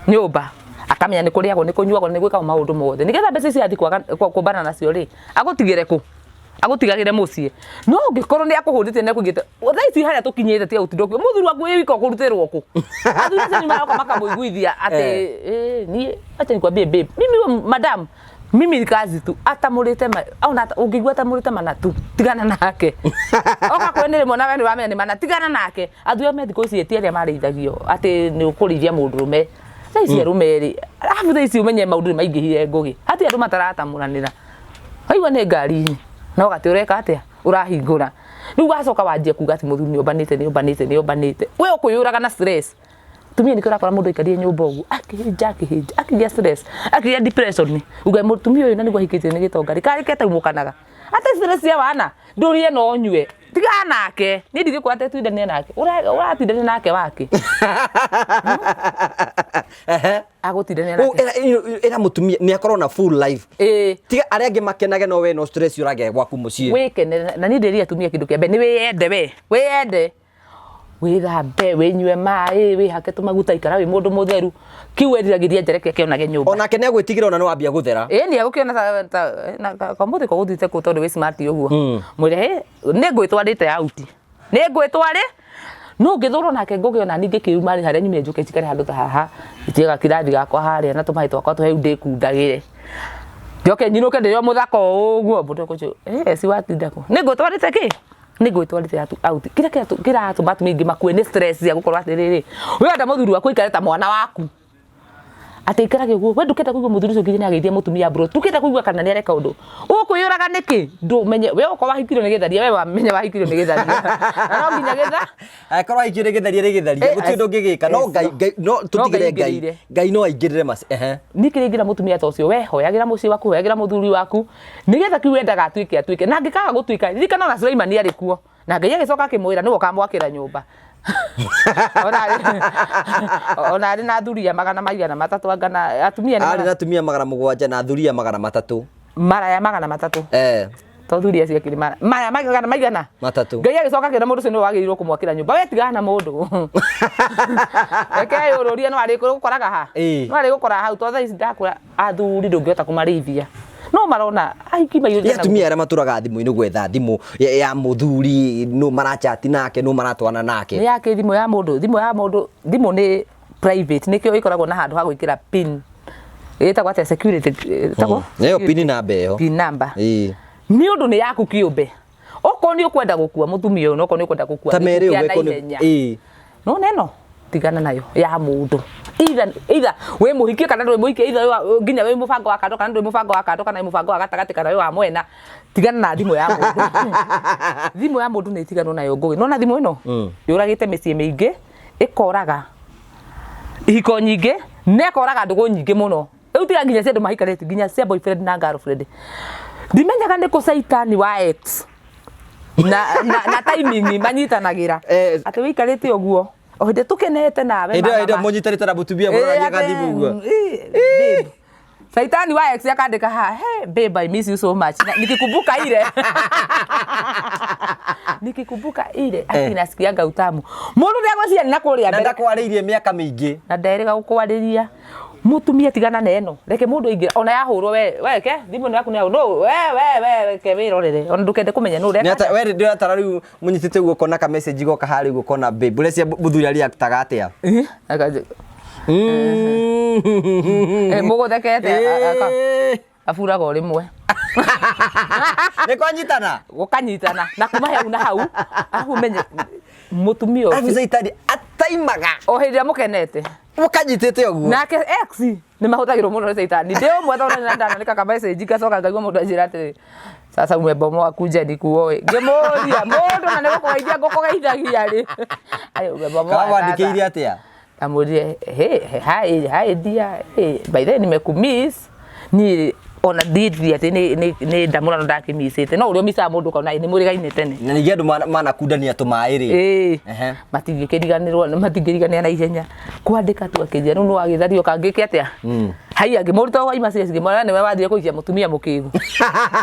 nyũmba, akamenya nĩ kũrĩagwo, nĩ kũnyuagwo, nĩ gwĩkagwo maũndũ mothe, nĩgetha mbeca icio athiĩ kwaga kũmbana nacio rĩ, agũtigĩre kũ agũtigagĩre mũciĩ. No ũngĩkorwo nĩ akũhũrĩte na akũigĩte thaa ici harĩa tũkinyĩte, tiga gũtinda ũkiuga mũthuri waku wĩ wika ũkũrutĩrwo kũ. Athuri acio nĩ maroka makamũiguithia atĩ niĩ acha nikwambie babe, mimi we madam, mimi ni kazi tu atamũrĩte ona ũngĩigua atamũrĩte mana tu, tigana nake. Oka kwene rĩmwe na we nĩ ũramenya nĩ mana, tigana nake. Athuri a me thikũ ici ti arĩa marĩithagio atĩ nĩ ũkũrĩithia mũndũrũme. Thaa ici arũme rĩ, arabu thaa ici ũmenye maũndũ nĩ maingĩhire, ngũgĩ hatirĩ andũ mataratamũranĩra, waigua nĩ ngari. No gati ũreka atĩa? Ũrahingũra. Rĩu wacoka wanjia kuga atĩ mũthuri nĩ ombanĩte, nĩ ombanĩte, nĩ ombanĩte. We ũkwĩyũraga na stress. Tumia nĩkĩo ũrakora mũndũ aikarire nyũmba ũguo akĩhĩnja akĩhĩnja akĩgĩa stress akĩgĩa depression. Uga mũtumia ũyũ na nĩguo ahikĩtio nĩ gĩtonga rĩ, karĩ ketaumũkanaga. Ate stress cia wana ndũrĩe na ũnyue. Tigana nake. Niĩ ndingĩkwĩra atĩ tindania nake. Ũratindania nake wakĩ? Agũtindania Rĩu nake. ĩra mũtumia nĩ akorwo na full life. Ĩĩ. Tiga arĩa angĩ makenage no we no stress ũragĩa gwaku mũciĩ. Wĩkenere na niĩ ndĩrire atumia kĩndũ kĩa mbere nĩ wĩyende we. Wĩyende. Wĩthambe, wĩnyue maĩ, wĩhake tũmaguta, ikara wĩ mũndũ mũtheru. Kĩu weriragĩria njereke akĩonage nyũmba. Onake nĩ agwĩtigĩra ona nĩ wambia gũthera. Ĩĩ nĩ egũkĩona ta ta na kamũthĩ ko gũthiĩte kũ tondũ wĩ smart ũguo. Mwĩre hĩ nĩ ngwĩtwarĩte out. Nĩ ngwĩtwarĩ no ngĩthũrwo nake ngũgĩ ona niĩ ngĩkiuma rĩ harĩa nyumire njũke njikare handũ ta haha njige kirathi gakwa harĩa na tũmaĩ twakwa tũhehu ndĩkundagĩre. Njoke nyinũke ndĩ o mũthaka o ũguo mũndũ ekũnjũria eh si watinda kũ? Nĩ ngwĩtwarĩte kĩ? Nĩ ngwĩtwarĩte out. Kĩrĩa kĩratũma atumia aingĩ makue nĩ stress ya gũkorwo atĩrĩrĩ, we wenda mũthuri waku aikare ta mwana waku. Atĩ aikarage ũguo, we ndũkĩenda kũigua mũthuri ũcio nginya nĩ ageithia mũtumia bro, ndũkĩenda kũigua kana nĩ areka ũndũ. Ũkwĩyũraga nĩkĩ? Ndũmenye, we okorwo wahikirio nĩ gĩtharia, we wamenya wahikirio nĩ gĩtharia. Na no nginya gĩtha. Angĩkorwo wahikirio nĩ gĩtharia nĩ gĩtharia, gũtirĩ ũndũ ũngĩgĩka. No Ngai, Ngai, no tũtigĩre Ngai. aingĩrĩire. Ngai no aingĩrĩre maci, ehe. Niĩ kĩrĩa ingĩra mũtumia ta ũcio, we hoyagĩra mũciĩ waku, hoyagĩra mũthuri waku, nĩgetha kĩu wendaga atuĩke atuĩke. Na angĩkaga gũtuĩka, ririkana ona Suleimani arĩ kuo. Na Ngai agĩcoka akĩmwĩra nĩwe ũkamwakĩra nyũmba. Ona arĩ na thuriya magana maigana matatũ anga na atumia nĩ Arĩ na atumia 700 na thuriya 300. Maraya 300. To thuriya ciakĩrĩ maya magana maigana 300. Ngai agĩcoka akĩra mũndũ ũcio nĩwe wagĩrĩirwo kũmwakĩra nyũmba. We tigana na mũndũ. Reke eyũrũrie no arĩgũkoraga ha? No arĩgũkoraga hau to thaa ici ndakũra athuri ndũngĩhota kũmarĩithia. No marona ahiki maiyũrĩte Nĩ atumia arĩa matũraga thimũ-inĩ gwetha thimũ ya mũthuri nũ marachati nake nũ maratwana nake. Nĩ yake thimũ ya mũndũ, thimũ ya mũndũ, thimũ nĩ private nĩkĩo ĩkoragwo na handũ ha gwĩkĩra pin. Ĩtagwo atĩa security ĩtagwo? Nĩyo pin number ĩyo. Pin number. Nĩ ũndũ nĩ yaku kĩũmbe. Okorwo nĩ ũkwenda gũkua mũtumia ũyũ na okorwo nĩ ũkwenda gũkua Ta mere gĩkuũ kĩa ũguo naihenya. Ĩĩ. No neno tigana nayo ya mũndũ. Either either wĩ mũhikie kana ndũrĩ mũhikie, either nginya wĩ mũbango wa kando kana ndũrĩ mũbango wa kando kana wĩ mũbango wa gatagatĩ kana wĩ wa mwena, tigana na thimũ ya mũndũ. Thimũ ya mũndũ nĩ ĩtiganwo nayo Ngũgĩ. Nĩwona thimũ ĩno? Yũragĩte mĩciĩ mĩingĩ, ĩkoraga ihiko nyingĩ, na ĩkoraga ndũgũ nyingĩ mũno. Rĩu tiga nginya cia andũ mahikanĩtie, nginya cia boyfriend na girlfriend. Ndimenyaga nĩ kũ caitani wa ex na timing manyitanagĩra. Atĩ wĩikarĩte ũguo, o hĩndĩ tũkenete nawe Hĩndĩ ĩyo mama. hĩndĩ ĩyo mũnyitanĩte na mũtumia mũroragia gathimũ ũguo. Babe. Saitani wa ex akandĩka haha, hey, babe, I miss you so much. Na, nikikumbuka ile. Nikikumbuka ile, aki nasikianga utamu. Mũndũ ndegũciria na kũrĩa Na mbere. ndakwarĩirie mĩaka mĩingĩ. Na nderĩga gũkwarĩria. Mũtumia tigana na ĩno. Reke mũndũ aingĩre. Ona yahũrwo we, we ke, thimũ ĩno yaku nĩ yahũrwo. No, we, we, we, reke wĩrorere. Ona ndũkende kũmenya nũ ũreka. Nĩ ata, we ndĩratara rĩu mũnyitĩte ũguo ũkona ka message goka harĩa ũguo ũkona babe. Ũreciria mũthuri areactaga atĩa? Mũgũthekete aburaga o rĩmwe. Nĩ kwanyitana? Gũkanyitana. Na kuma hau na hau, arabu ũmenye mũtumia ũcio. Arabu caitani ataimaga. O hĩndĩ ĩrĩa mũkenete. Mũkanyitĩte ũguo. Nake ex nĩ mahũthagĩrwo mũno nĩ caitani. Ndĩ ũmwe tondũ nĩ ndanandĩka ka message ngacoka ngaigua mũndũ anjĩra atĩrĩ, sasa umebomoa kuja nikuoe. Ngĩmũria mũndũ na nĩ gũkũgeithia ngũkũgeithagia rĩ. Ayo umebomoa Kana wandĩkĩire atĩa? Ndamwĩrire hey, hi, hi dear, hey, by the way nimekumiss. Niĩ ona ndiĩthirie atĩ nĩ ndamũrano ndakĩmicĩte no ũrĩa ũmicaga mũndũ ũkona nĩ mũrĩgaine tene. Na ningĩ andũ manakundania tũmaĩ rĩ. Ĩĩ. Ehe. Matingĩkĩriganĩrwo, matingĩriganĩra na ihenya. Kwandĩka tu akĩnjĩra rĩu nĩwagĩthario kangĩke atĩa? Haiya ngĩmũruta waima ciaci ngĩmwĩra nĩwe wathire kũikia mũtumia mũkĩgu.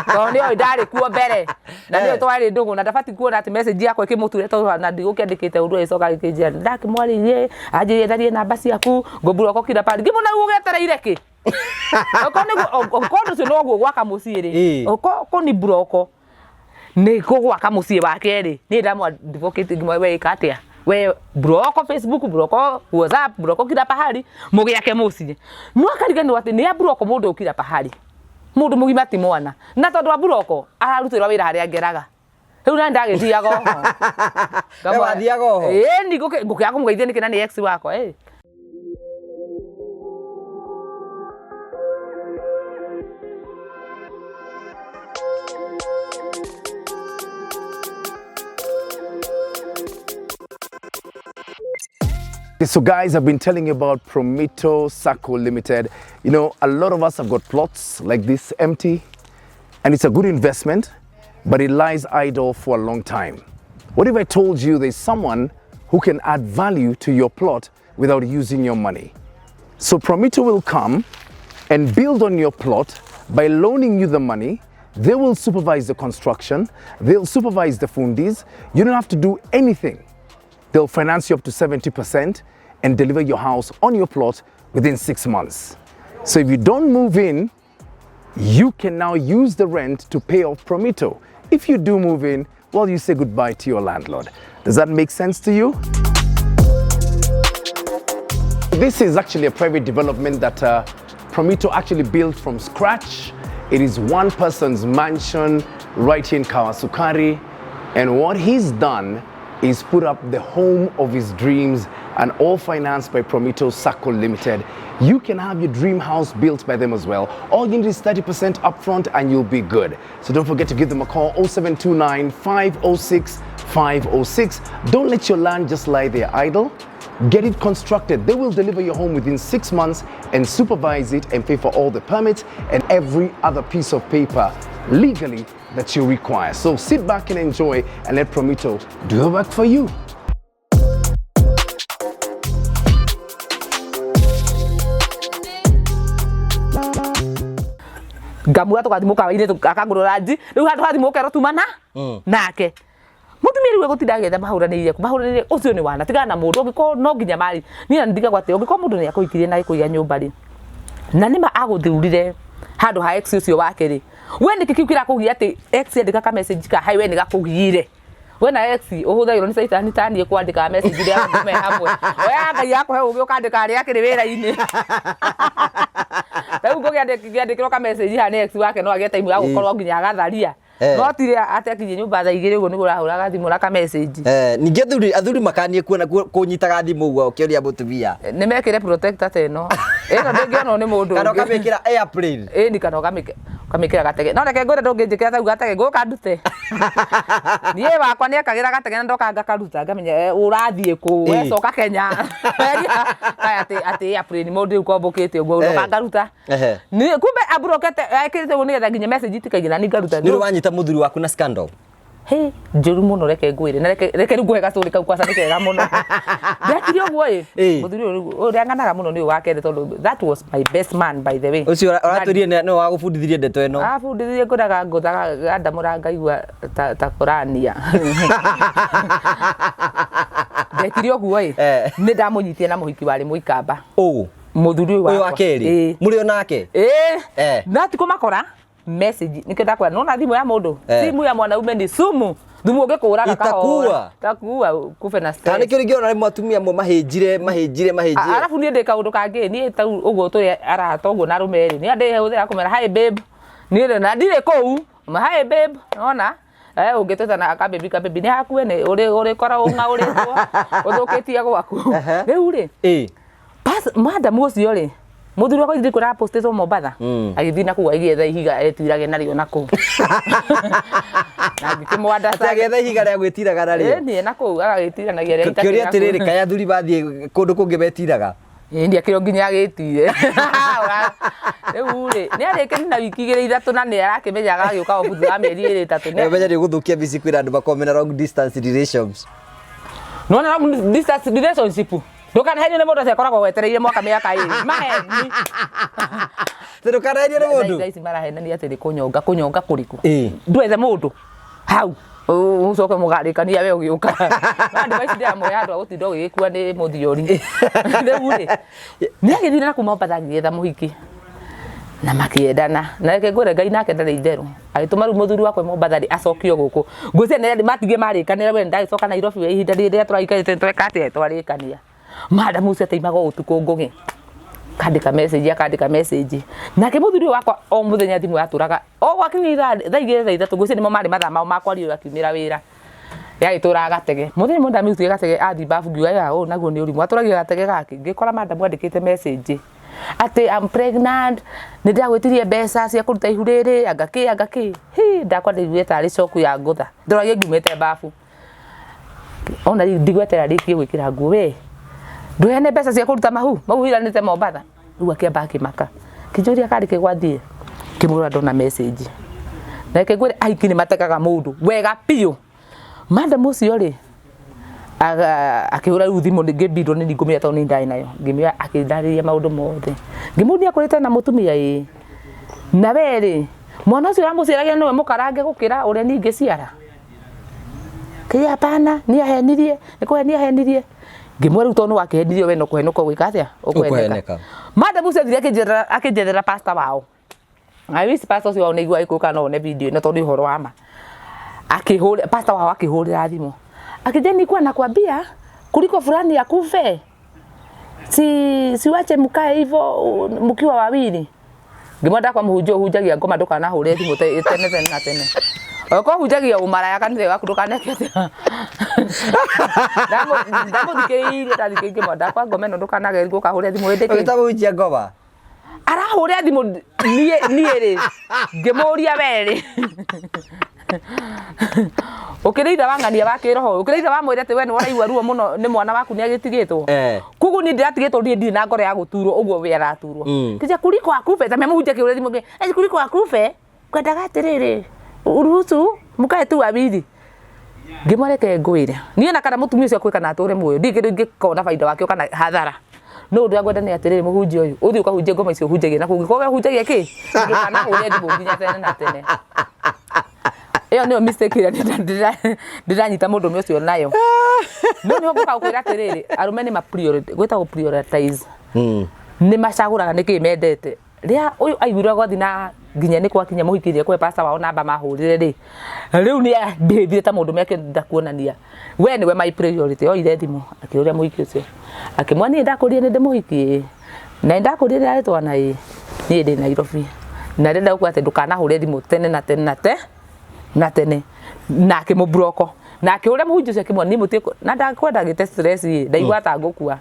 Tondũ nĩoĩ ndarĩ kuo mbere. Na nĩoĩ twarĩ ndũgũ na ndabatiĩ kuona atĩ message yakwa ĩkĩmũture tondũ ona ndigũkĩandĩkĩte ũndũ agĩcoka agĩkĩnjĩra ndakĩmwarĩirie anjĩrire tharie namba ciaku ngũmburoko kila pahali. Ngĩmwĩra rĩu ũgĩetereire kĩ? Okorwo nĩguo okorwo ũndũ ũcio noguo gwaka mũciĩ rĩ, okorwo kũni block nĩ gũgwaka mũciĩ wake rĩ, niĩ ndamũ advocate ngĩmwĩra we ĩka atĩa? We block Facebook, block WhatsApp, block kila pahali mũgĩake mũciĩ. No akariganĩrwo atĩ nĩ a block mũndũ ũyũ kila pahali. Mũndũ mũgima ti mwana. Na tondũ a block ararutĩrwo wĩra harĩa ngeraga. Rĩu nani ndagĩthiaga oho. We wathiaga oho? Ĩni ngũkĩaga kũmũgeithia nĩkĩ na nĩ ex wakwa ĩ. So guys, I've been telling you about Promito Sacco Limited. You know, a lot of us have got plots like this empty, and it's a good investment, but it lies idle for a long time. What if I told you there's someone who can add value to your plot without using your money? So Promito will come and build on your plot by loaning you the money. They will supervise the construction, they'll supervise the fundis. You don't have to do anything. They'll finance you up to 70% and deliver your house on your plot within 6 months. So if you don't move in, you can now use the rent to pay off Promito. If you do move in, well, you say goodbye to your landlord. Does that make sense to you? This is actually a private development that Promito actually built from scratch. It is one person's mansion right here in Kahawa Sukari. And what he's done is put up the home of his dreams and all financed by Promito Sacco Limited. You can have your dream house built by them as well. All you need is 30% upfront and you'll be good. So don't forget to give them a call, 0729 506 506. Don't let your land just lie there idle. Get it constructed. They will deliver your home within 6 months and supervise it and pay for all the permits and every other piece of paper legally that you require. So sit back and enjoy and let Promito do the work for you. Ngamura tũgathiĩ mũkawa-inĩ, akangũrĩra ranji rĩu handũ ha thimũ ũkerwo tumana nake mũtumia. Rĩu egũtinda agĩetha mahũranĩire kũ mahũranĩire ũcio nĩ wana tigana na mũndũ ũngĩkorwo no nginya mari niĩ na ndigagwo atĩ ũngĩkorwo mũndũ nĩ akũhikirie na agĩkũiga nyũmba rĩ, na nĩma agũthurire handũ ha ex ũcio wake rĩ, we nĩkĩ kĩu kĩrakũgia atĩ ex andĩka ka message ka hi we nĩ gakũgiire? We na ex ũhũthagĩrwo nĩ caitani ta niĩ kwandĩka message rĩa andũ me hamwe. Oya Ngai akũhe ũgĩ ũkandĩka arĩa akĩrĩ wĩra-inĩ. Rĩu ngũgĩandĩkĩrwo ka message haha nĩ ex wake no agĩe time ya gũkorwo nginya agatharia. No tirĩ atĩ akinyie nyũmba thaa 2 ũguo nĩguo ũrahũraga thimũ na ka message. Eh, ningĩ athuri makanie kuona kũnyitaga thimũ ũguo ũkĩoria mũtumia. Nĩ mekĩre protector ta ĩno ĩno ndĩngĩonwo nĩ mũndũ kana ũngĩ. Ũkamĩkĩra airplane. Ĩni kana ũkamĩkĩra gatege, no reke ngwĩre ndũngĩnjĩkĩra tau gatege ngũka ndute. Niĩ wakwa nĩ ekagĩra gatege na ndoka ngakaruta ngamenya ũrathiĩ kũ. Wecoka Kenya. Aya atĩ airplane mũndũ rĩu kombũkĩte ũguo ndoka ngaruta. Niĩ kumbe aburokete ekĩrĩte ũguo nĩgetha nginya message itikaingĩ na niĩ ngaruta. Nĩ ũrĩ wanyita mũthuri waku na scandal? He njũru mũno. Reke ngwĩre na reke rĩu ngũhe gacũrĩ kau kwaca nĩ kega mũno. Ndekire ũguo ĩ mũthuri ũyũ rĩu ũrĩa ng'anaga mũno nĩ ũyũ wa kerĩ tondũ that was my best man, by the way. Ũcio ũratwĩrire nĩwe wagũbundithirie ndeto ĩno. Abundithirie ngũraga ngũthaga gandamũra ngaigua ta kũrania. Ndekire ũguo ĩ nĩ ndamũnyitire na mũhiki warĩ mũikamba. Ũ? Mũthuri ũyũ Ũyũ wa wakwa. kerĩ? Ĩ. Mũrĩ o nake? Ĩ. Na ti kũmakora message nikio ndakwĩra nona thimũ ya mũndũ simu ya mwanaume ni sumu, thumu ũngĩkũraga Itakuua. kahora takuua kufe na Kana stress. nĩkĩo rĩngĩ ona rĩmwe atumia amwe mahĩnjire mahĩnjire mahĩnjire. Arabu niĩ ndĩ kaũndũ kangĩ niĩ tau ũguo tũrĩ arata ũguo na arũme rĩ, niĩ ndĩhũthĩra kũmera hi babe. Niĩ rĩ na ndirĩ kũu ma hi babe nona ũngĩtwĩta na kabebi kabebi nĩ hakuĩ nĩ ũrĩkora ũng'aũrĩtwo ũthũkĩtie gwaku. Rĩu rĩ Pas, madam ũcio rĩ mũthuri wakwa ithiĩ kũra postĩtwo Mombatha agĩthiĩ na kũu agĩetha ihiga etirage narĩo na kũu na ngĩkĩmwanda. Atĩ agĩetha ihiga rĩa gwĩtiraga narĩo? Ĩni na kũu agagĩtiranagia rĩa. Kĩũria atĩrĩrĩ, kaĩ athuri mathiĩ kũndũ kũngĩ metiraga? Ĩni akĩrĩ nginya agĩtire rĩu rĩ nĩ arĩkĩri na wiki 2 3 na nĩ arakĩmenya agagĩũka o thutha wa mĩeri 2 3. Menya nĩ ũgũthũkia mbici kwĩra andũ makorwo mena long distance relations. Nona long distance relationship ndũkanahenio nĩ mũndũ ũcio akoragwo wetereire mwaka mĩaka 2 maheni. Tondũ ndũkanahenio nĩ mũndũ. Thaa ici marahenania atĩ nĩ kũnyonga kũnyonga kũrĩkũ? Ndwethe mũndũ hau ũcoke mũgarĩkania we ũgĩũka no andũ ici ndĩramũhe handũ ha gũtinda ũgĩgĩkua nĩ mũthiori. Rĩu rĩ nĩ agĩthire na kuma Mombatha agĩetha mũhiki na makĩendana na reke ngwĩre Ngai nake ndarĩ itherũ agĩtũma rĩu mũthuri wakwa Mombatha rĩ acokio gũkũ ngwĩciria nĩ matigire marĩkanĩra we ndagĩcoka Nairobi we ihinda rĩrĩa tũraikarĩte tweka atĩa twarĩkania madam ũcio ataimaga o ũtukũ ngũgĩ akandĩka message akandĩka message nake mũthuri ũyũ wakwa o mũthenya thimũ yatũraga o gwakinya ithaa thaa 2 thaa 3 ngwĩciria nĩmo marĩ mathaa mao ma kwaria ũyũ akiumĩra wĩra yagĩtũraga gatege. Mũthenya ũmwe ndamĩrutire gatege athiĩ babu ngiuga ya ũũ naguo nĩ ũrimũ atũragia gatege gake ngĩkora madam andĩkĩte message atĩ I'm pregnant, nĩ ndagwĩtirie mbeca cia kũruta ihu rĩrĩ anga kĩ anga kĩ. Hi ndakwa ndaiguire tarĩ coku ya ngũtha ndoragie ngiumĩte babu ona rĩu ndigweterera rĩkie gwĩkĩra nguo we. Ndũheane mbeca cia kũruta mahu mahu iranĩte Mombatha. Rĩu akĩamba akĩmaka, kĩnjũria karĩ kĩgwathiĩ, ngĩmwĩra ndona message. Na reke ngwĩre ahiki nĩ matekaga mũndũ wega biũ. Madam ũcio rĩ, akĩhũra rĩu thimũ ngĩbindwo nĩ ngũmĩoya tondũ nĩ ndarĩ nayo. Ngĩmĩoya akĩndarĩria maũndũ mothe. Ngĩmũria akũrĩte na mũtumia ĩĩ. Na we rĩ, mwana ũcio ũramũciaragĩra nĩwe mũkarange gũkĩra ũrĩa niĩ ingĩciara? Kĩĩ hapana, niĩ ahenirie, nĩ kũhenia ahenirie. Ngĩmwĩra rĩu tondũ nĩ wakĩhenirio we no kũhenũka ũgwĩka atĩa? Ũkũheneka. Madam ũcio athire akĩnjethera pastor wao. I wish pastor ũcio wao nĩ aigua gĩkũyũ kana no one video ĩno tondũ nĩ ũhoro wa ma. Akĩhũrĩra pastor wao akĩhũrĩra thimũ. Akĩnjĩra nilikuwa nakwambia kuliko fulani akufe. Si siwache mkae hivyo mkiwa wawili. Ngĩmwĩra ndakwa mũhunjia ũhunjagia ngoma ndũkanahũre thimũ tene tene na tene. Okorwo ũhunjagia ũmaraya kanitha waku ndũkaneke atĩa. Ndamũthikĩrĩirie ndathikĩrĩirie ngĩmwĩra ndakwa ngoma ĩno ndũkanagerie gũka hũre thimũ hĩndĩ kĩ. Ũgĩta mũhunjia ngoma? Arahũrĩra thimũ niĩ niĩ rĩ ngĩmũria we rĩ ũkĩrĩ ithe wa ng'ania wa kĩroho ũkĩrĩ ithe wa mwĩre atĩ we nĩ ũraigua ruo mũno nĩ mwana waku nĩ agĩtigĩtwo. Koguo niĩ ndĩratigĩtwo niĩ ndirĩ na ngoro ya gũturwo ũguo we araturwo. Kĩnja kuliko akufe ta mũhunjia akĩhũrĩra thimũ kuliko akufe kwendaga atĩrĩrĩ uruhusu mkae tu wawili. Ngĩmwĩra reke ngwĩre niĩ na kana mũtumia ũcio akue kana atũre muoyo ndirĩ kĩndũ ingĩkona baida wakĩo kana hathara. No ũndũ ũrĩa ngwenda nĩ atĩrĩrĩ mũhunjia ũyũ ũthiĩ ũkahunjie ngoma icio ũhunjagia na kũngĩkorwo we ũhunjagia kĩ ndũkanahũre thimũ nginya tene na tene. Ĩyo nĩyo mistake ĩrĩa ndĩranyita mũndũrũme ũcio nayo. No nĩho ngũka gũkwĩra atĩrĩrĩ arũme nĩ ma gwĩtagwo prioritize. Nĩ macagũraga nĩkĩ mendete. Rĩrĩa ũyũ aiguire gwathi na nginya nĩ gwakinya mũhiki nĩ ekũhe pastor wao namba mahũrĩre rĩ, rĩu nĩ a-behave ta mũndũ akĩenda kuonania we nĩwe my priority. Oire thimũ akĩũria mũhiki ũcio akĩmwĩra niĩ ndakũrire nĩ ndĩ mũhiki ĩĩ, na nĩ ndakũrire nĩ ndarĩ twana ĩĩ, niĩ ndĩ Nairobi na ndĩrenda gũkwĩra atĩ ndũkanahũre thimũ tene na tene na te na tene. Na akĩmũ block na akĩhũrĩra mũhunjia ũcio akĩmwĩra niĩ mũtirĩ na ndakwenda ngĩte stress ĩ ndaigua ta ngũkua.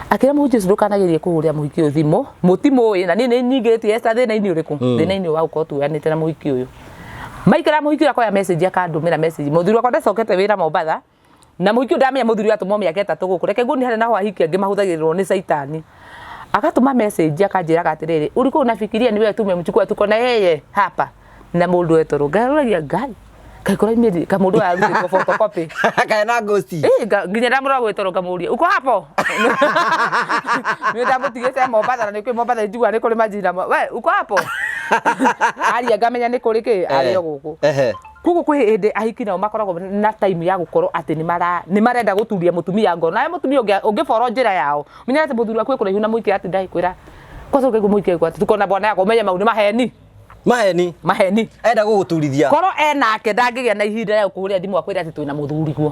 Akĩra mũhunjia ũcio ndũkanagerie kũhũrĩra mũhiki ũyũ thimũ mũtimũĩ na niĩ nĩ nyingĩrĩtie Esther thĩna-inĩ ũrĩkũ thĩna-inĩ wa gũkorwo tuoyanĩte na mũhiki ũyũ. Maikara mũhiki ũyũ akoya message akandũmĩra message mũthuri wakwa ndacokete wĩra Mombatha na mũhiki ũyũ ndamenya mũthuri ũyũ atũmwo mĩaka 3 gũkũ reke nguonie harĩa naho ahiki angĩ mahũthagĩrwo nĩ caitani. Agatũma message akanjĩraga atĩrĩrĩ ulikuwa unafikiria ni wewe tu umemchukua tuko na yeye hapa na mũndũ etoro ngarũragia Ngai kaĩ kũraimĩrire ka mũndũ ũyũ arutĩtwo photocopy. Kaĩ na ghost. Ĩ nginya ndamũrora gwĩtoro ngamũria uko hapo. Nĩ ndamũtigĩte Mombatha na nĩ kũĩ Mombatha njiguaga nĩ kũrĩ majina we uko hapo. Aria ngamenya nĩ kũrĩ kĩ arĩ o gũkũ. Koguo kwĩ hĩndĩ ahiki nao makoragwo na time ya gũkorwo atĩ nĩ marenda gũturia mũtumia ngoro. Nawe mũtumia ũngĩboro njĩra yao menya atĩ mũthuri waku e kũraihu na mũhiki atinda agĩkwĩra kwanza ũkaigua mũhiki agĩkwĩra atĩ tuko na bwana yako ũmenye mau nĩ maheni. Maheni. Maheni. Enda gũgũturithia. Korwo enake ndangĩgĩa na ihinda rĩa gũkũhũrĩra thimũ akwĩre atĩ twĩna mũthuriguo.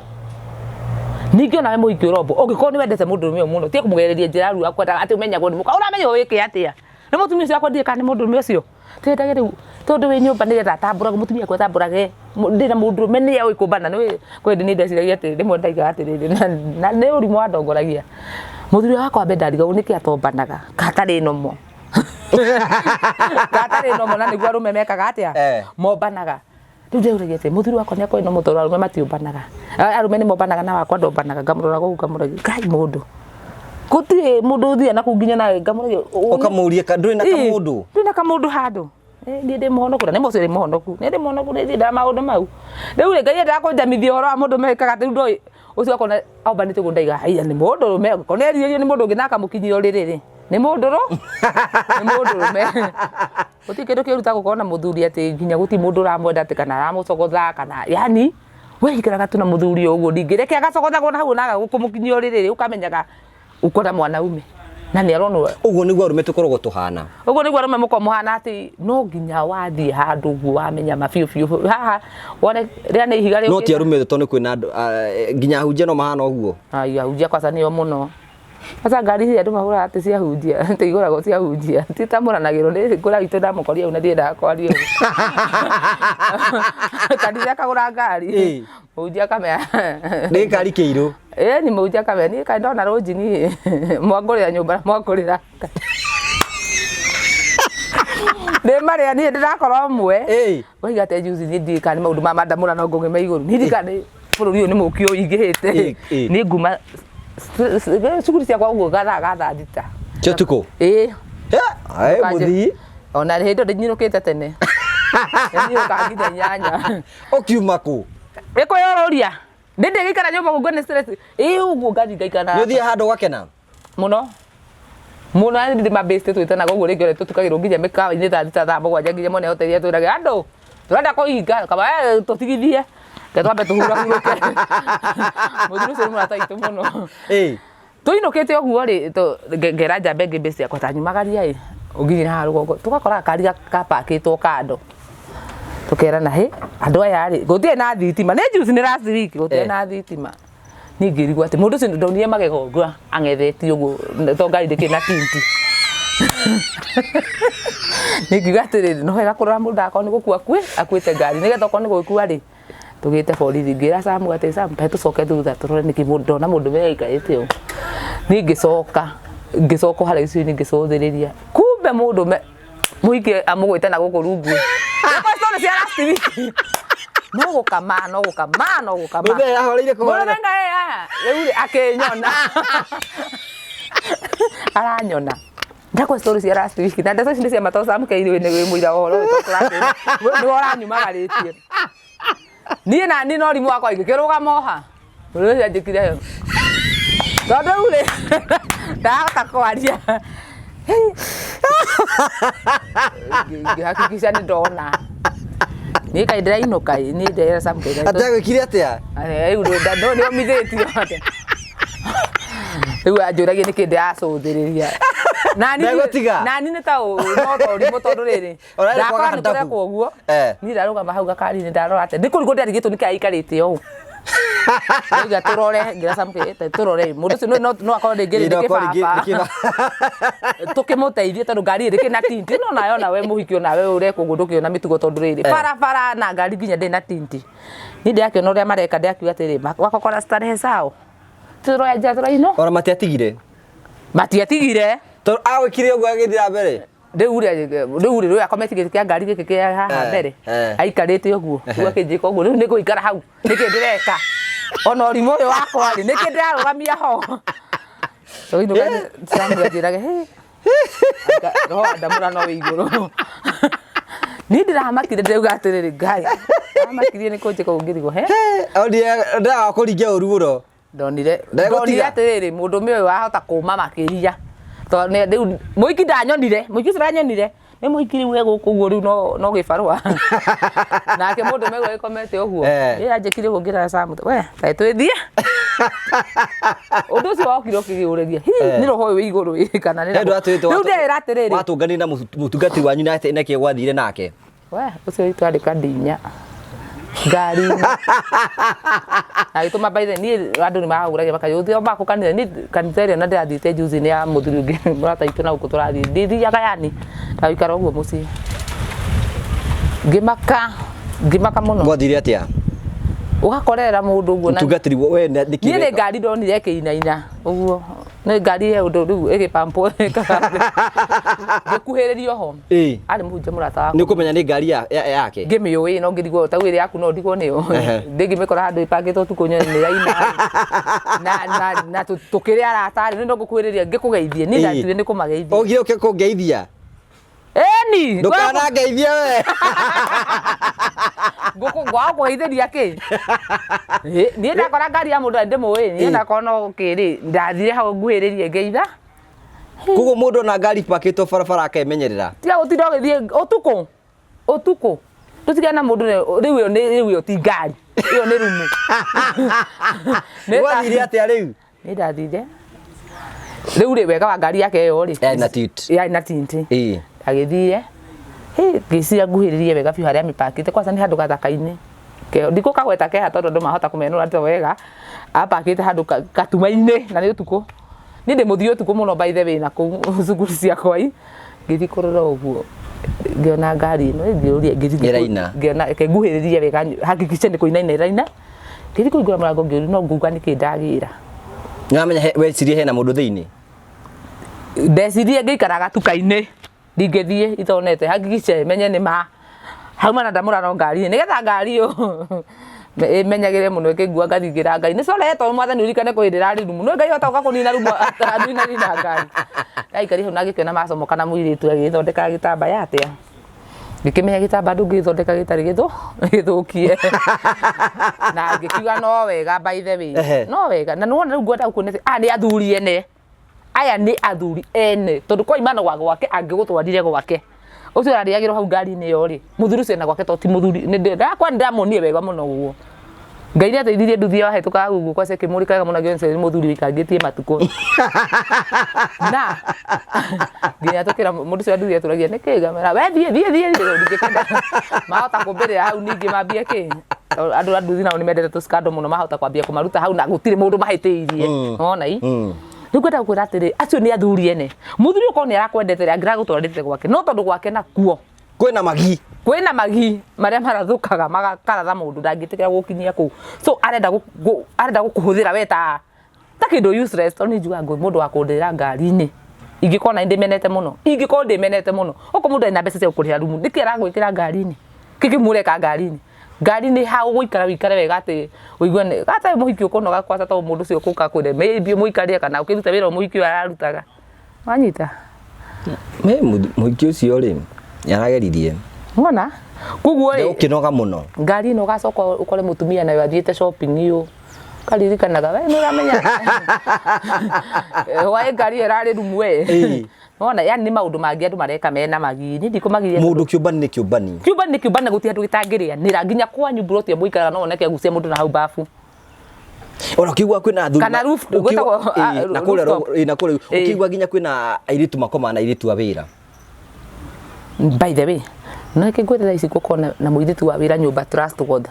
Ningĩ onawe mũhiki ũrombo ũngĩkorwo nĩ wendete mũndũrũme ũyũ mũno tiga kũmũgereria njĩra rĩu akwendaga atĩ ũmenyagwo nĩ mũka ũramenya wĩke atĩa. Nĩ mũtumia ũcio akwendire kana nĩ mũndũrũme ũcio? Twendage rĩu tondũ wĩ nyũmba nĩgetha atambũrage mũtumia akwa atambũrage ndĩna mũndũrũme nĩye ũĩ kũmbana nĩ kwĩ hĩndĩ niĩ ndeciragia atĩ rĩmwe ndaigaga atĩrĩrĩ na nĩ ũrimũ wandongoragia. Mũthuri wakwa ambe ndarigagwo nĩkĩ atombanaga katarĩ nomo. Katarĩ nomo na nĩguo arũme mekaga atĩa? Mombanaga. Rĩu ndĩragia atĩ mũthuri wakwa nĩ akoragwo na mũtoro arũme matiũmbanaga. Arũme nĩ mombanaga na wakwa ndombanaga ngamũrora gũkũ ngamũragia Ngai mũndũ. Gũtirĩ mũndũ ũthiaga na kũu nginya nawe ngamũragia. Ũkamũria ndũrĩ na kamũndũ? Ndũrĩ na kamũndũ handũ. Niĩ ndĩ mũhonoku na nĩ mũciĩ ndĩ mũhonoku. Niĩ ndĩ mũhonoku nĩ ndiendaga maũndũ mau. Rĩu rĩ Ngai endaga kũnjamithia ũhoro wa mũndũ mekaga atĩ rĩu ndoĩ ũcio akona ombanĩte ũguo ndaiga haiya nĩ mũndũrũme angĩkorwo nĩ erirĩirio nĩ mũndũ ũngĩ na akamũkinyia ũrĩrĩ rĩ nĩ mũndũrũme. Gũtirĩ kĩndũ kĩũru ta gũkorwo na mũthuri atĩ nginya gũtirĩ mũndũ ũramwenda atĩ kana aramũcogotha kana yani we ikaraga tu na mũthuri o ũguo ningĩ reke agacogothagwo na hau na aga kũmũkinyia ũrĩrĩ rĩ ũkamenyaga uko na mwanaume na nĩ aronwo. Ũguo nĩguo arũme tũkoragwo tũhana. Ũguo nĩguo arũme mũkoragwo mũhana atĩ no nginya wathiĩ handũ ũguo wamenya ma biũ biũ haha wone rĩrĩa nĩ ihiga No ti rĩũkĩte. arũme othe tondũ kwĩna andũ nginya ahunjia no mahana ũguo. Ai ahunjia kwanza nĩo mũno. Kwanza ngari ici andũ magũraga atĩ cia hunjia atĩ igũragwo cia hunjia ti tamũranagĩrwo nĩ ngũra witũ ndamũkoria hau na ndiendaga kwaria ũguo. Kanitha akagũra ngari mũhunjia akamenya Nĩ ngari kĩirũ. Ĩni mũhunjia akamenya niĩ kaĩ ndona rũnji niĩ mwangũrĩra nyũmba na mwangũrĩra nĩ marĩa niĩ ndĩrakora ũmwe waiga atĩ juzi niĩ ndiũĩ kana nĩ maũndũ ma mandamũra no ngũng'e me igũrũ niĩ ndiũĩ kana nĩ bũrũri ũyũ nĩ mũũki ũingĩhĩte niĩ nguma Cukuru ciakwa ũguo gathaa ga thaa 6. Cia ũtukũ? Ĩĩ. Aĩ mũthii. Ona hĩndĩ ĩyo ndĩnyinũkĩte tene. Nĩnyinũkaga nginya 8. Ũkiuma kũ? Nĩ kwĩyũrũria. Nĩ ndĩgĩikara nyũmba ũguo nĩ stress. Ĩĩ ũguo ngathiĩ ngaikara na Nĩ ũthiaga handũ ũgakena? Mũno. Mũno na nĩ ndĩ mabĩste twĩtanaga ũguo rĩngĩ ona tũtukagĩrwo nginya mĩkawa-inĩ thaa 6 thaa 7 nginya mwene hoteli atwĩrage andũ tũrenda kũhinga kaba tũtigithie reke twambe tũhurahurũke. Mũthuri ũcio nĩ mũrata witũ mũno. Ĩĩ. Tũinũkĩte ũguo rĩ ngera njamba ĩngĩ bĩste yakwa ta nyumagaria ĩ ũnginyire haha rũgongo tũgakora gakari gapakĩtwo kando tũkerana hĩ andũ aya rĩ gũtirĩ na thitima nĩ juzi nĩ last week gũtirĩ na thitima. Niĩ ngĩrigwo atĩ mũndũ ũcio ndonire magego ũguo ang'ethetie ũguo to ngari ndĩkĩrĩ na tint. Niĩ ngiuga atĩrĩrĩ, no wega kũrora mũndũ ndagakorwo nĩ gũkua akuĩte ngari nĩgetha okorwo nĩ gũgĩkua rĩ, tũgĩte borithi. Ngĩra Sam atĩ Sam ta tũcoke thutha tũrore nĩkĩ ndona mũndũ ũyũ aikarĩte ũũ. Niĩ ngĩcoka, ngĩcoka o harĩa gĩcicio-inĩ ngĩcũthĩrĩria, kumbe mũndũrũme mũhiki amũgwĩte na gũkũ rungu. Nĩkũĩ story cia last week. No gũkama, no gũkama, no gũkama. Mũthee ahoreire kũhorera. Mũrũme naye aya, rĩu rĩ akĩnyona. Aranyona. Ndakwa story cia last week na ndeto ici nĩ cia ma tondũ Sam Keirĩ nĩ wĩ mũira wa ũhoro ũyũ tondũ tũrakĩra. Nĩwe ũranyumagarĩtie. Niĩ na niĩ no rimũ wakwa ngĩkĩrũgama o ha. Mũndũ ũcio anjĩkire tondũ rĩu rĩ ndahota kwaria. Ngĩhakikisha nĩ ndona. Niĩ kaĩ ndĩrainũka ĩ, niĩ ndĩrera Sam Keirĩ. Atĩ agwĩkire atĩa? Rĩu nĩ omithĩtio atĩa. Rĩu anjũragia nĩkĩ ndĩracũthĩrĩria. Nani Ndegũtiga? Nani nĩ ta no ta ũrimũ tondũ rĩrĩ. Ũrarĩ Ndakora kwaga nĩ ndabu. kũrekwo ũguo. Eh. Niĩ ndarũgama hau gakari-inĩ ndarora atĩ nĩ kũrigwo ndĩrarigĩtwo nĩkĩ aikarĩte ũũ. Ndauga tũrore ngĩra Sam Kĩ- tũrore mũndũ ũcio no no akorwo rĩngĩ Ĩĩ, nĩ no akorwo rĩngĩ kĩbaba. nĩ kĩbaba. Tũkĩmũteithie tondũ ngari ĩrĩ na tint no nawe onawe mũhiki onawe ũrekwo ũguo ndũkĩona mĩtugo tondũ rĩrĩ Eh. barabara na ngari nginya ndĩrĩ na tint. Niĩ ndĩrakĩona ũrĩa mareka ndĩrakiuga atĩrĩ wakokora starehe zao. Tũroya njĩra tũrainũ. Ona matiatigire. Matiatigire. Tondũ agwĩkire ũguo agĩthiĩ na mbere. Rĩu rĩ rĩu rĩ rĩu akomete gĩtĩ kĩa ngari gĩkĩ kĩa haha Eh, mbere eh. aikarĩte ũguo rĩu akĩnjĩka ũguo rĩu nĩ ngũikara hau nĩkĩ ndĩreka ona ũrimũ ũyũ wakwa rĩ nĩkĩ ndĩrarũgamia ho tũinũka Samuel anjĩrage "Hĩ, anga roho wa ndamũra no wĩ igũrũ." Niĩ ndĩramakire ndĩrauga atĩrĩrĩ Ngai amakirie nĩ kũnjĩka ũguo ngĩrigwo he Ndĩraga kũringia ũru mũno. Ndonire Ndegũtiga. ndonire atĩrĩrĩ mũndũrũme ũyũ wahota kũma makĩria tondũ rĩu mũhiki ndanyonire mũhiki ũcio ndanyonire nĩ mũhiki rĩu e gũkũ ũguo rĩu no no gĩbarũa nake mũndũrũme ũyũ agĩkomete ũguo Eh. ĩ anjĩkire ũguo ngĩra Sam we kaĩ twĩthiĩ ũndũ ũcio wokire ũkĩgĩũrĩria hihi Eh. nĩ roho ũyũ wĩ igũrũ ĩ kana nĩ He ndũ atwĩte rĩu ndĩra atĩrĩrĩ watũnganire na mũtungatĩri wanyu nake nake gwathire nake. We, ũcio witũ arĩ kandinya ngari na gĩtũma by the niĩ andũ nĩ mahũragia makajũria ũthiĩ omba kũ kanitha niĩ kanitha ĩrĩa na ndĩrathiĩte juzi nĩ ya mũthuri ũngĩ mũrata witũ na gũkũ tũrathiĩ ndithiaga yani ndagũikara ũguo mũciĩ ngĩmaka ngĩmaka mũno Gwathire atĩa? Ũgakorerera mũndũ ũguo na Mũtungatĩri we nĩkĩ niĩ nĩ weka? ngari ndonire ĩkĩinaina ũguo nĩ ngari he ũndũ rĩu ĩgĩpampwo ngĩkuhĩrĩria ho Ĩĩ. Arĩ mũhunjia mũrata Nĩ wakwa. ũkũmenya nĩ ngari yake? Ngĩmĩũĩ no ngĩrigwo ta ĩrĩ yaku no ndigwo nĩyo. Ndĩngĩmĩkora handũ ĩpangĩtwo ũtukũ nyone nĩ ĩraina na tũkĩrĩ arata rĩ no ngũkuhĩrĩria ngĩkũgeithie niĩ ndatuire nĩ kũmageithia. Ũgire ũke kũngeithia? Ĩni. Ndũkanangeithie we. Ngũkũ ngwaga kũgeithĩria kĩ? Niĩ ndakora ngari ya mũndũ ndĩmũĩ niĩ nakorwo no kĩ rĩ ndathire hau nguhĩrĩrie ngeitha. Koguo mũndũ ona ngari pakĩtwo barabara akemenyerera. Tiga gũtinda ũgĩthiĩ ũtukũ ũtukũ ndũtigane na mũndũ rĩu ĩyo nĩ rĩu ĩyo ti ngari ĩyo nĩ rumu. Gwathire atĩa rĩu? Niĩ ndathire rĩu rĩ wega wa ngari yake ĩyo rĩ Yarĩ na tint. Yarĩ na tint. Ĩĩ. Agĩthire ngĩciria nguhĩrĩrie wega biũ harĩa amĩpakĩte kwanza nĩ handũ gathaka-inĩ ndikũkagweta keha tondũ andũ mahota kũmenũra to wega apakĩte handũ gatuma-inĩ na nĩ ũtukũ. Niĩ ndĩ mũthiĩ ũtukũ mũno by the way na kũu cukuru ciakwa ii ngĩthiĩ kũrora ũguo ngĩona ngari ĩno ngĩũria ngĩthiĩ Ĩraina. Ngĩona reke nguhĩrĩrie wega hakikishe nĩ kũinaina ĩraina. Ngĩthiĩ kũhingũra mũrango ngĩũrio no nguga nĩkĩ ndagĩra. Nĩwamenya wecirie hena mũndũ thĩinĩ? Ndecirie ngĩikara gatuka-inĩ ndingĩthiĩ itonete hakikishe menye nĩ ma hauma na ndamũra no ngari nĩgetha ngari ĩyo Ĩmenyagĩre mũno ĩkĩngua ngathingĩra Ngai. Nĩ coretwo mwathani ũririkane kwĩ hĩndĩ ĩrarĩ rumu. No Ngai hota gũka kũnina rumu aninanina ngari. Ndaikarire hau na ngĩkĩona macomoka na mũirĩtu agĩthondeka gĩtambaya atĩa. Ngĩkĩmenya gĩtambaya ndũngĩgĩthondeka gĩtarĩ gĩthũkie. Na ngĩkiuga no wega by the way. No wega. Na nĩwona rĩu ngwenda gũkuonia atĩ aya nĩ athuri ene. Aya nĩ athuri ene. Tondũ kwaima na gwake angĩgũtwarire gwake. Ũcio ũrarĩagĩrwo hau ngari-inĩ ĩyo rĩ, mũthuri ũcio ena gwake to ti mũthuri. Ndakwa nĩndamuonire wega mũno ũguo. Ngai nĩ ateithirie nduthi ĩyo yahĩtũkaga ũguo kwaca ĩkĩmũrĩka wega mũno ngĩona nĩ mũthuri wĩikangĩtie matukũ. Na nginya tũkĩra mũndũ ũcio wa nduthi atũragia nĩkĩ ngamera we thiĩ thiĩ thiĩ thiĩ ndingĩkĩenda mahota kũmbĩrĩra hau ningĩ mambie kĩ Tondũ andũ a nduthi nao nĩ mendete tũscandal mũno mahota kwambia kũmaruta hau na gũtirĩ mũndũ mahĩtĩirie wona i rĩu ngwenda gũkwĩra atĩrĩ acio nĩ athuri ene mũthuri ũkorwo nĩ arakwendete rĩ angĩragũtwarĩte gwake no tondũ gwake nakuo Kwĩna magi. Kwĩna magi marĩa marathũkaga magakaratha mũndũ ndangĩtĩkĩra gũkinyia kũu so arenda arenda gũkũhũthĩra we ta ta kĩndũ useless tondũ niĩ njugaga ngũ mũndũ wa kũndĩra ngari-inĩ ingĩkorwo na ndĩmenete mũno ingĩkorwo ndĩmenete mũno okorwo mũndũ ena mbeca cia gũkũrĩhĩra rumu nĩkĩ aragwĩkĩra ngari-inĩ kĩkĩ mũreka ngari-inĩ ngari-inĩ ha ũgũikara wĩikare wega atĩ ũigue nĩ gata mũhiki ũkũnoga kwaca tondũ mũndũ ũcio ũgũka kwĩre maybe mũikarĩre kana ũkĩrute wĩra mũhiki ũyũ ararutaga Wanyita? Me mũhiki ũcio rĩ, nĩ arageririe. Wona? Koguo rĩ, Ũkĩnoga mũno. Ngari ĩno ũgacoka ũkore mũtumia nayo athiĩte shopping ũũ. Ũkaririkanaga we nĩ ũramenya. Why ngari ĩyo ĩrarĩ rumu we. Wona, yani nĩ maũndũ mangĩ andũ mareka mena magi. Niĩ ndikũmagiria. Mũndũ kĩũmbani nĩ kĩũmbani. Kĩũmbani nĩ kĩũmbani na gũtirĩ handũ gĩtangĩrĩanĩra. Nginya kwanyu mburoti ĩyo mũikaraga no woneke agucia mũndũ na hau babu. Ona ũkĩigua kwĩna athuri Kana roof- gwĩtagwo, ah, na kũrĩa rooftop. na kũrĩa ũkĩigua nginya kwĩna airĩtu makomaga na airĩtu a wĩra. By the way, no reke ngwĩre thaa ici gũkorwo na mũirĩtu wa wĩra nyũmba trust God.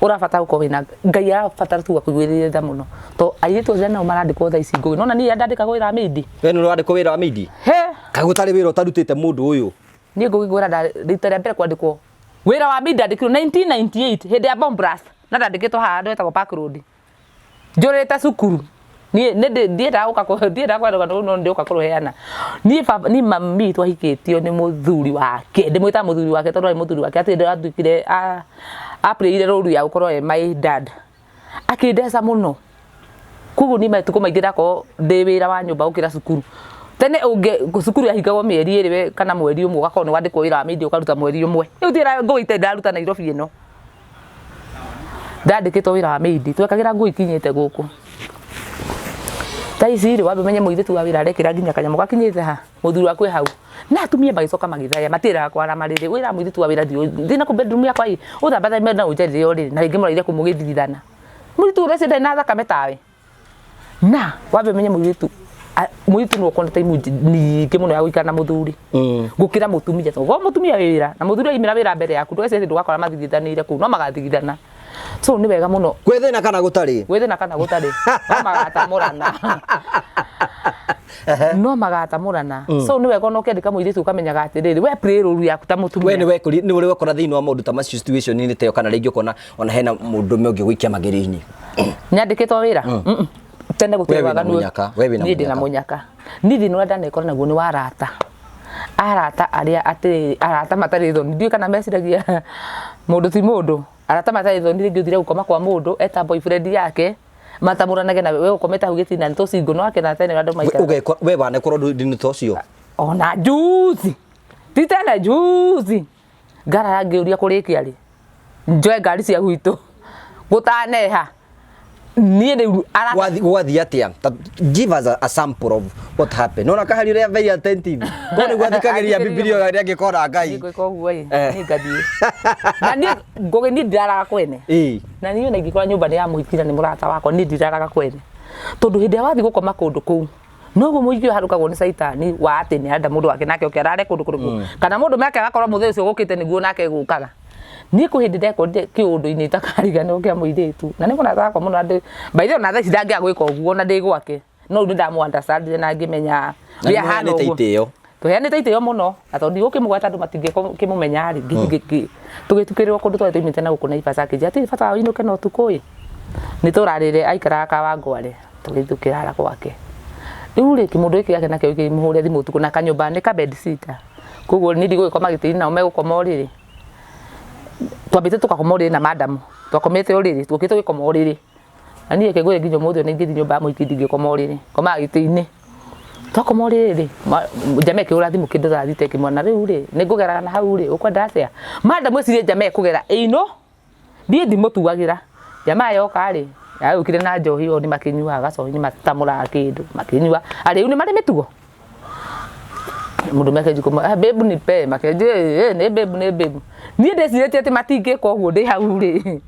Ũrabatara gũkorwo wĩna Ngai arabatara tu akũiguĩrĩre tha mũno. To airĩtu othe nao marandĩkwo thaa ici ngũgĩ. Nona niĩ ndandĩkagwo wĩra wa maid. We nĩ ũrandĩkwo wĩra wa maid? He. Kaĩ gũtarĩ wĩra ũtarutĩte mũndũ ũyũ? Niĩ ngũgĩ ngwĩra rita rĩa mbere kwandĩkwo wĩra wa maid ndandĩkirwo 1998 hĩndĩ ya bomb blast. Na ndandĩkĩtwo haha handũ hetagwo Park Road. Njũrĩte cukuru. Niĩ nĩ ndiendaga gũka ndiendaga kũheana rũgano rũu no nĩndĩũka kũrũheana. Niĩ baba niĩ mami witũ ahikĩtio nĩ mũthuri wake, ndĩmwĩtaga mũthuri wake tondũ arĩ mũthuri wake hatirĩ hĩndĩ atuĩkire a play ire role ya gũkorwo e my dad. Akĩndeca mũno. Koguo niĩ matukũ maingĩ ndakorwo ndĩ wĩra wa nyũmba gũkĩra cukuru. Tene ũngĩ cukuru yahingagwo mĩeri ĩrĩ we kana mweri ũmwe ũgakorwo nĩ wandĩkwo wĩra wa media ũkaruta mweri ũmwe. Rĩu ti wĩra ngũgĩ itarĩ ndaruta Nairobi ĩno. Ndandĩkĩtwo wĩra wa maid twekagĩra nguo ikinyĩte gũkũ. Thaa ici rĩ wambe ũmenye mũirĩtu wa wĩra arekĩra nginya kanyamũ gakinyĩte ha mũthuri waku e hau. Na atumia magĩcoka magĩthaya matiendaga kwara marĩrĩ wĩra mũirĩtu wa wĩra thiĩ na kũu bedroom yakwa ĩ ũthambathambe na ũnjarĩre ũrĩrĩ na rĩngĩ mũraire kũu mũgĩthirithana. Mũirĩtu ũreciria ndarĩ na thakame tawe. Na wambe ũmenye mũirĩtu mũirĩtu nĩwe ũkoragwo na time nyingĩ mũno ya gũikara na mũthuri gũkĩra mũtumia tondũ korwo mũtumia wĩ wĩra na mũthuri aimĩra wĩra mbere yaku ndũgecirie atĩ ndũgakora mathigithanĩire kũu no magathigithana. So nĩ wega mũno Gwĩ thĩna kana gũtarĩ? Gwĩ thĩna kana gũtarĩ no magatamũrana no magatamũrana. So nĩ wega ona ũkĩandĩka mũirĩtu ũkamenyaga atĩrĩrĩ we play role yaku ta mũtumia. We nĩ ũrĩ wekora thĩinĩ wa maũndũ ta macio situation-inĩ ta ĩyo kana rĩngĩ ũkona ona hena mũndũrũme ũngĩ gũikia magerio-inĩ. Nyandĩkĩtwo wĩra? Tene We gũtirĩ wĩna waganu. mũnyaka, we wĩna Niĩ ndĩna mũnyaka. mũnyaka. Niĩ thĩna ũrĩa ndanekora naguo nĩ wa arata. Arata arĩa atĩ arata matarĩ thoni. Ndiũĩ kana meciragia mũndũ ti mũndũ. Arata matarĩ thoni rĩngĩ ũthire gũkoma kwa mũndũ eta boyfriend yake matamũranage nawe we ũkomete hau gĩtina nĩ tũcingo no akena tene ũrĩa andũ maikaraga. Ũgekora we wanekora ũndũ-inĩ ta ũcio? Ona juzi. Ti tene juzi. Ngarara ngĩũria kũrĩkia rĩ. Njoe ngari cia gwitũ gũtaneha niĩ rĩu ara Gwathiĩ atĩa? Give us a sample of what happened. Nona kahari ũrĩa very attentive. Ko nĩguo athikagĩrĩria Bibilia ũrĩa angĩkora Ngai. Ngwĩka ũguo ĩ, niĩ ngathiĩ. Na niĩ ngũgĩ niĩ ndiraraga kwene. Na niĩ ona ingĩkora nyũmba nĩ ya mũhiki na nĩ mũrata wakwa niĩ ndiraraga kwene. Tondũ hĩndĩ ĩrĩa wathiĩ gũkoma kũndũ kũu noguo mũingĩ ũyũ harũkagwo nĩ caitani wa atĩ nĩ arenda mũndũ wake nake oke arare kũndũ kũrĩkũ kana mũndũ nake agakorwo mũthĩ ũcio gũkĩte nĩguo nake gũkaga niĩ kwĩ hĩndĩ ndekorire kĩũndũ-inĩ itakariganĩrwo kĩa mũirĩtu na nĩ mũrata wakwa mũno na ndĩ by the way ona thaa ici ndangĩaga gwĩka ũguo ona ndĩ gwake no rĩu nĩ ndamũ understand na ngĩmenya Na ũrĩa ahana nĩmũheanĩte ũguo. itĩo. Tũheanĩte itĩo mũno na tondũ ndigũkĩmũgweta andũ matingĩkĩmũmenya rĩ tũgĩtukĩrĩrwo kũndũ twarĩ tũimĩte na gũkũ Naivas akĩnjĩra hatirĩ bata wa ũinũke na ũtukũ ĩ nĩ tũrarĩre aikaraga Kawangware. Tũgĩthiĩ tũkĩrara gwake. Rĩu rĩ, kĩmũndũ gĩkĩ gĩake nakĩo gĩkĩmũhũrĩra thimũ ũtukũ na kanyũmba nĩ ka bed sitter. Koguo niĩ ndigũgĩkoma gĩtĩ-inĩ nao megũkoma ũrĩrĩ. Twambĩte tũgakoma ũrĩrĩ na madam, twakomete ũrĩrĩ, tũkĩte tũgĩkoma ũrĩrĩ. Na niĩ reke ngwĩre nginya ũmũthĩ ũyũ nĩ ingĩthiĩ nyũmba ya mũhiki ndingĩkoma ũrĩrĩ, ngomaga gĩtĩ-inĩ. Twakoma ũrĩrĩ rĩ, njama ĩkĩhũra thimũ kĩndũ thaa thita ĩkĩmwĩra na rĩu rĩ, nĩ ngũgeraga na hau rĩ, ũkwenda atĩa? Madam ecirie njama ĩkũgera ĩino, niĩ ndimũtuagĩra. Njama yoka rĩ, yagĩũkire na njohi o nĩ makĩnyuaga gacohi nĩ matamũraga kĩndũ, makĩnyua. Arĩu nĩ marĩ mĩtugo? Mũndũ meke njiko ah, babe nipe makenji eh nĩ babe nĩ babe. Niĩ ndecirĩtie atĩ matingĩka ũguo ndĩ hau rĩ.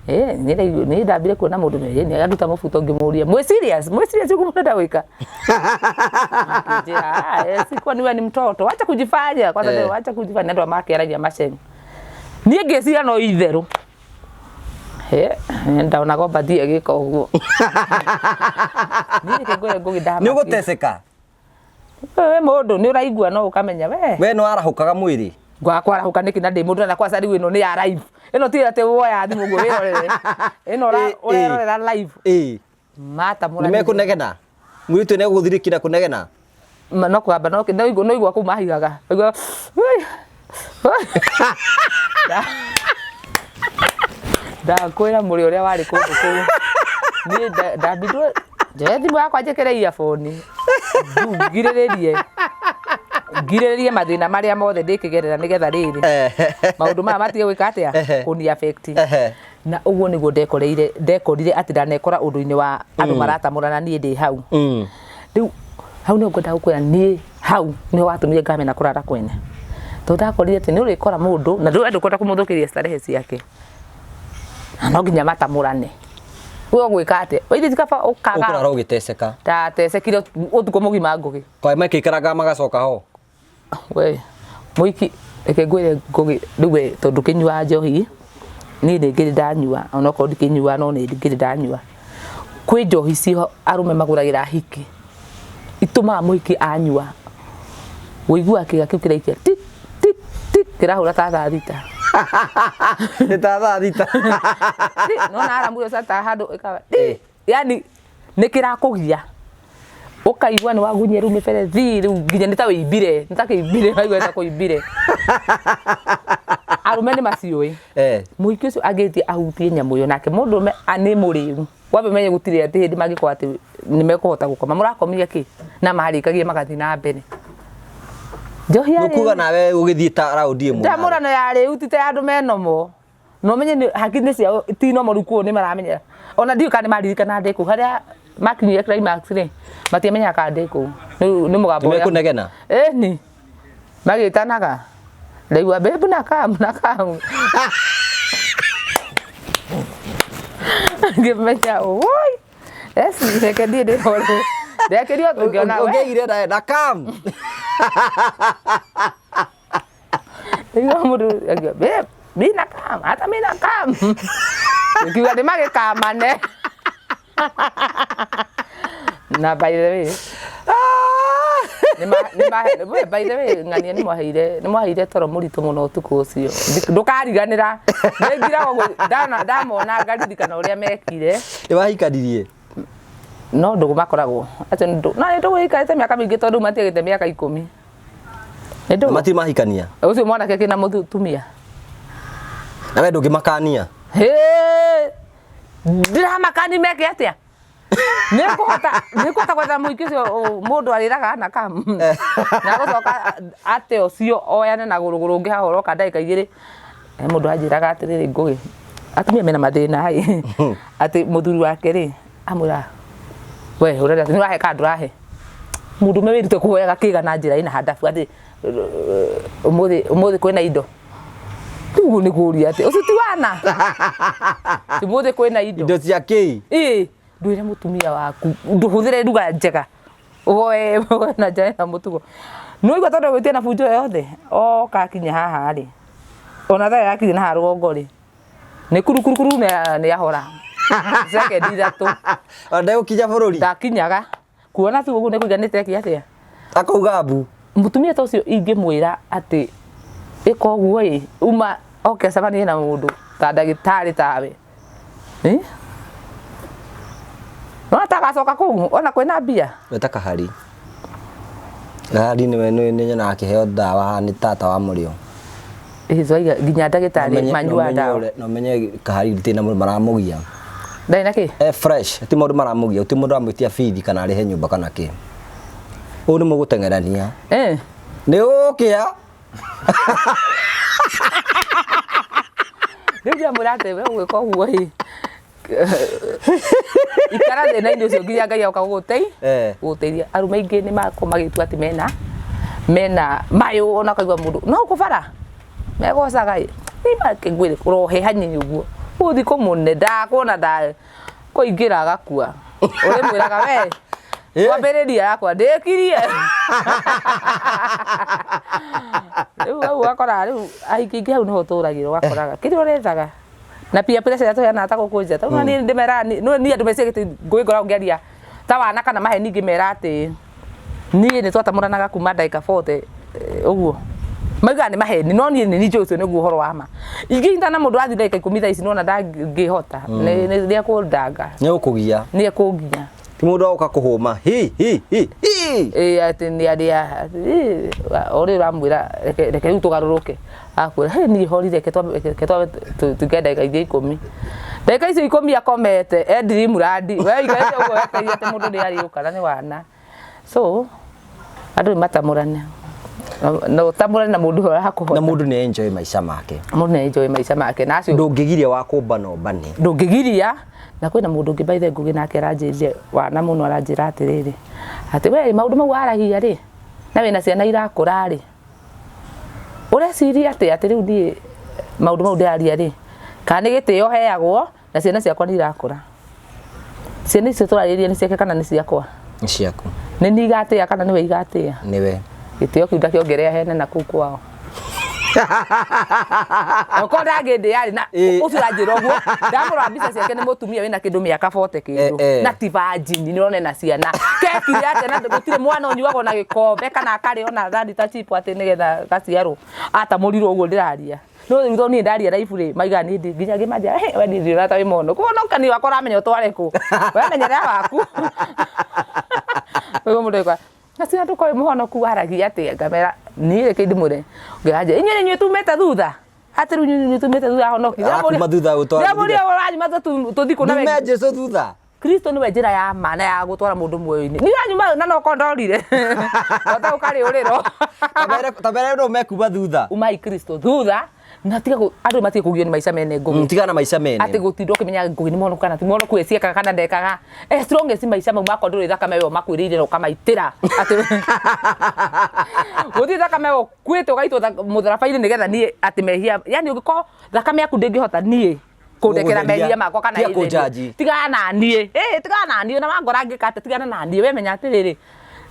Eh, nĩ ndaigua nĩ ndambire kuona mũndũ nĩ nĩ aruta mũbuto ngĩmũria mwĩ serious mwĩ serious ũguo mũrenda gwĩka. Akĩnjĩra ah, eh, si kwani wewe ni mtoto wacha kujifanya kwanza eh. Wacha kujifanya andũ makĩaragia maceni. Niĩ ngĩciria no itherũ. Eh, ndaonaga ũbatie agĩka ũguo. Niĩ reke ngwĩre Ngũgĩ Nĩ ndamakire. ũgũteceka. We mũndũ nĩ ũraigua no ũkamenya we. We nĩ warahũkaga mwĩrĩ. Ngwaga kwarahũka nĩkĩ na ndĩ mũndũ na kwanza rĩu ĩno nĩ ya live. Ĩno ti atĩ woya thimũ ũguo wĩrorere. Ĩno ũrerorera live. Ĩĩ. Matamũranire. Nĩ mekũnegena. Mũirĩtu nĩ egũgũthirĩkĩra kũnegena. No kwamba no no igua no igua kũu mahigaga. Igua. Ndakwĩra mũrĩ ũrĩa warĩ kũndũ kũu. Niĩ ndambindwo njoe thimũ yakwa njĩkĩre earphone ngirĩrĩrie ngirĩrĩrie mathĩna marĩa mothe ndĩkĩgerera nĩgetha rĩrĩ maũndũ maya matige gwĩka atĩa kũni affect. Na ũguo nĩguo ndekoreire ndekorire atĩ ndanekora ũndũ-inĩ wa andũ maratamũrana niĩ ndĩ hau. Rĩu hau nĩho ngwenda gũkwĩra niĩ hau nĩho watũmire ngamena kũrara kwene. Tondũ ndakorire atĩ nĩ ũrĩkora mũndũ na ndũkwenda kũmũthũkĩria starehe ciake. Na no nginya matamũrane. We ũgwĩka atĩa? Waithĩ ti kaba ũkaga. Ũkũrara ũgĩteceka. Ndatecekire ũtukũ mũgima Ngũgĩ. Kwa makĩikaraga magacoka ho. We mũiki reke ngwĩre Ngũgĩ rĩu we tondũ ndũkĩnyuaga njohi, niĩ nĩ ngĩrĩ ndanyua onokorwo ndikĩnyuaga no nĩ ngĩrĩ ndanyua. Kwĩ njohi ciĩho arũme magũragĩra ahiki, itũmaga mũhiki anyua ũiguaga kĩga kĩu kĩraikia tik tik tik kĩrahũra ta thaa thita. Nĩ ta thaa thita. Nĩwona aramu ĩyo ta handũ ĩkaba yani nĩ kĩrakũgia ũkaigua nĩ wagunyia rĩu mĩberethi rĩu nginya nĩ ta wĩimbire nĩ ta kĩimbire waigua ta kũimbire. Arũme nĩ maciũĩ. Mũhiki ũcio angĩthiĩ ahutie nyamũ ĩyo nake mũndũrũme nĩ mũrĩu wambe ũmenye gũtirĩ atĩ hĩndĩ mangĩkorwo atĩ nĩ mekũhota gũkoma mũrakomire kĩ na marĩkagia magathiĩ na mbere. Njohi ya Nĩũkuga nawe ũgĩthiĩ ta raundi ĩmwe. Ndamũrano ya rĩu ti ta ya andũ menomo. Na ũmenye nĩ hakiri ciao ti normal rĩu kũu nĩ maramenya. Ona ndiũĩ kana nĩ maririkanaga ndĩ kũu. Harĩa makinyire climax rĩ, matiamenyaga kana ndĩ kũu. Rĩu nĩ mũgambo ũrĩa. Nĩmekũnegena? Ĩni. Magĩtanaga. Ndaigua babe nakamu nakamu. Ngĩmenya woi. Eci reke thiĩ ndĩhore. Ndekĩrio ngĩona we. Ũngĩaigire nawe nakamu. Ndaigua mũndũ akiuga babe mi nakam hata mi nakam. Ngiuga nĩ magĩkamane. Na by the way we by the way ng'ania nĩ mwaheire nĩ mwaheire toro mũritũ mũno ũtukũ ũcio. Ndũkariganĩra. Nĩ ngiragwo ndamona ngaririkana ũrĩa mekire. Nĩ wahikanirie? No ndũgũ makoragwo. Acio nĩ ndũgũ. No nĩ ndũgũ ĩikarĩte mĩaka mĩingĩ tondũ matiagĩte mĩaka 10. Nĩ ndũgũ. Matirĩ mahikania? Ũcio mwanake kĩna mũtumia. Na we ndũngĩmakania? Hĩ! Ndĩramakani meke atĩa? Nĩngũhota nĩngũhota gwetha mũhiki ũcio mũndũ arĩraga na kam. Na gũcoka ate ũcio oyane na gũrũgũrũ ũngĩ haha ũroka ndagĩka igĩrĩ. He mũndũ anjĩraga atĩrĩrĩ Ngũgĩ, atumia mena mathĩna ĩ, atĩ mũthuri wake rĩ, amwĩra we ũrenda nĩ ũrahe kana ndũrahe? Mũndũrũme wĩrute kũhoyaga kĩga na njĩra ĩna handabu atĩ ũmũthĩ ũmũthĩ kwĩna indo. Rĩu ũguo nĩ kũria atĩ ũcio ti wana? Ũmũthĩ kwĩna indo. Indo cia kĩĩ? Ĩĩ, ndwĩre mũtumia waku ndũhũthĩre lugha njega. Ũhoe na njĩra ĩna mũtugo. Nĩ waigua tondũ gwĩtia na bunjo yothe oka akinya haha rĩ, ona thaa yakinya na haha rũgongo rĩ, nĩ kurukurukuru nĩ ahora. Sekendi ithatũ. Ona ndegũkinya bũrũri? Ndakinyaga. Kuona tu ũguo nĩ kũiga nĩ teki atĩa? Akauga mbu. Mũtumia ta ũcio ingĩmwĩra atĩ ĩka ũguo ĩ, uma oke acemanie na mũndũ ta ndagĩtarĩ tawe. Nĩwona ta agacoka kũu ona kwĩna mbia? We ta kahari. Kahari nĩwe nĩ nyonaga akĩheo ndawa haha nĩ tata wa mũrĩo. Ĩĩ, twaiga nginya ndagĩtarĩ manyuaga ndawa. Na ũmenye kahari gũtirĩ na mũndũ maramũgia. Ndarĩ na kĩ? E fresh, ti mũndũ maramũgia, ti mũndũ aramwĩtia bithi kana arĩhe nyũmba kana kĩ. Ũũ nĩ mũgũteng'erania. Eh. Nĩ ũgũkĩa. Rĩu ndĩramwĩra atĩ we ũgwĩka ũguo ĩ. Ikara thĩna-inĩ ũcio nginya Ngai agoka gũgũtei Eh. gũgũteithia. Arũme aingĩ nĩ makoragwo magĩtua atĩ mena mena mayũ ona ũkaigua mũndũ no gũkũ bara megocaga ĩ. Niĩ ngwĩre ũrohe hanini ũguo. Ũgũthiĩ kũmũne ndakuona nda kũingĩra agakua. Ũrĩmwĩraga we kwambĩrĩria yakwa ndĩkirie. Rĩu hau ũgakora rĩu ahiki aingĩ hau nĩho tũragĩra ũgakoraga kĩrĩa ũrethaga na peer pressure ĩrĩa tũheanaga ta gũkũ nja tondũ niĩ ndĩmeraga niĩ andũ meciria atĩ ngũĩ ngoragwo ngĩaria ta wana kana maheni ngĩmera atĩ niĩ nĩ twatamũranaga kuma ndagĩka 40 ũguo maugaga nĩ maheni no niĩ nĩ njũĩ ũcio nĩguo ũhoro wa ma ingĩnyitana na mũndũ wathiĩ ndagĩka 10 thaa ici nĩwona ndangĩhota nĩ ekũndanga. Nĩ egũkũgia. Nĩ ekũnginya. Ti mũndũ wa gũka kũhũma hi hi hi hi. Ĩĩ atĩ nĩ arĩa o rĩu ũramwĩra reke reke rĩu tũgarũrũke akwĩra hĩ niĩ hori reke twambe reke twambe tuikare ndagĩka ingĩ ikũmi. Ndagĩka icio ikũmi akomete e dreamland we ũikarĩte ũguo wetereire atĩ mũndũ nĩ arĩũka na nĩ wana. So andũ nĩ matamũrane na ũtamũrane na mũndũ ũrĩa ũrakũhota. Na mũndũ nĩ enjoy maica make. Mũndũ nĩ enjoy maica make na acio Ndũngĩgiria wa kũmbana ũmbane. Ndũngĩgiria na kwĩna mũndũ ũngĩ by the way Ngũgĩ nake aranjĩrire wana mũno aranjĩra atĩrĩrĩ atĩ we maũndũ mau waragia rĩ na wĩna ciana irakũra rĩ ũreciria atĩa atĩ rĩu niĩ maũndũ mau ndĩraria rĩ kana nĩ gĩtĩo heagwo na ciana ciakwa nĩ irakũra. Ciana icio tũrarĩrĩria nĩ ciake kana nĩ ciakwa? Nĩ ciaku. Nĩ niĩ igatĩĩa kana nĩwe igatĩĩa? Nĩwe. Gĩtĩo kĩu ndakĩongerere hene na kũu kwao. Okorwo ndangĩndĩa rĩ, na ũcio ũranjĩra ũguo, ndamũrora mbica ciake nĩ mũtumia wĩna kĩndũ mĩaka 40 kĩndũ, na ti virgin, nĩ ũrona ena ciana. Kekire atĩa na gũtirĩ mwana ũnyuagwo na gĩkombe kana akarĩo na thani ta chip atĩ nĩgetha gaciarwo. Atamũrirwo ũguo ndĩraria. No rĩu tondũ niĩ ndaria live rĩ, maigaga niĩ ndi nginya angĩ manjĩraga hĩ we niĩ ndirona ta wĩ mũhonoku. Ũhonokani wakwa ũramenya ũtware kũ? We menyerera waku. Ũguo mũndũ aigua na ciana ndũkorwo wĩ mũhonoku waragia atĩa? Ngamera niĩ reke ndĩmwĩre, ngĩranjia inyuĩ nĩ inyuĩ tumĩte thutha? Atĩ rĩu inyuĩ nĩ inyuĩ tumĩte thutha ahonoki? Arakuma thutha gũtwara Ndĩramũria ũranyuma tũthiĩ kũ na we? Nume Jesu thutha. Kristo nĩwe njĩra ya ma na ya gũtwara mũndũ muoyo-inĩ. Niĩ ũranyuma na no korwo ndorire. Ota ũkarĩ ũrĩro. Tabere no mekuma thutha. Umai Kristo thutha na tiga andũ matige kũgio nĩ maica mene ngũgĩ. Tigana na maica mene. Atĩ gũtinda ũkĩmenya ngũgĩ nĩ mũhonoku kana ti mũhonoku eciekaga kana ndekaga. As long as maica mau makwa ndũrĩ thakame we ũmakuĩrĩire na ũkamaitĩra. Atĩ gũtirĩ thakame we ũkuĩte ũgaitwo mũtharaba-inĩ nĩgetha niĩ atĩ mehia, yani ũngĩkorwo thakame yaku ndĩngĩhota niĩ kũndekera Gũgũtheria. mehia makwa kana Tiga ĩtherie. kũnjanji. Tigana na niĩ. Ĩ, tigana na niĩ na wangora ngĩka atĩa, tigana na niĩ. We menya atĩrĩrĩ,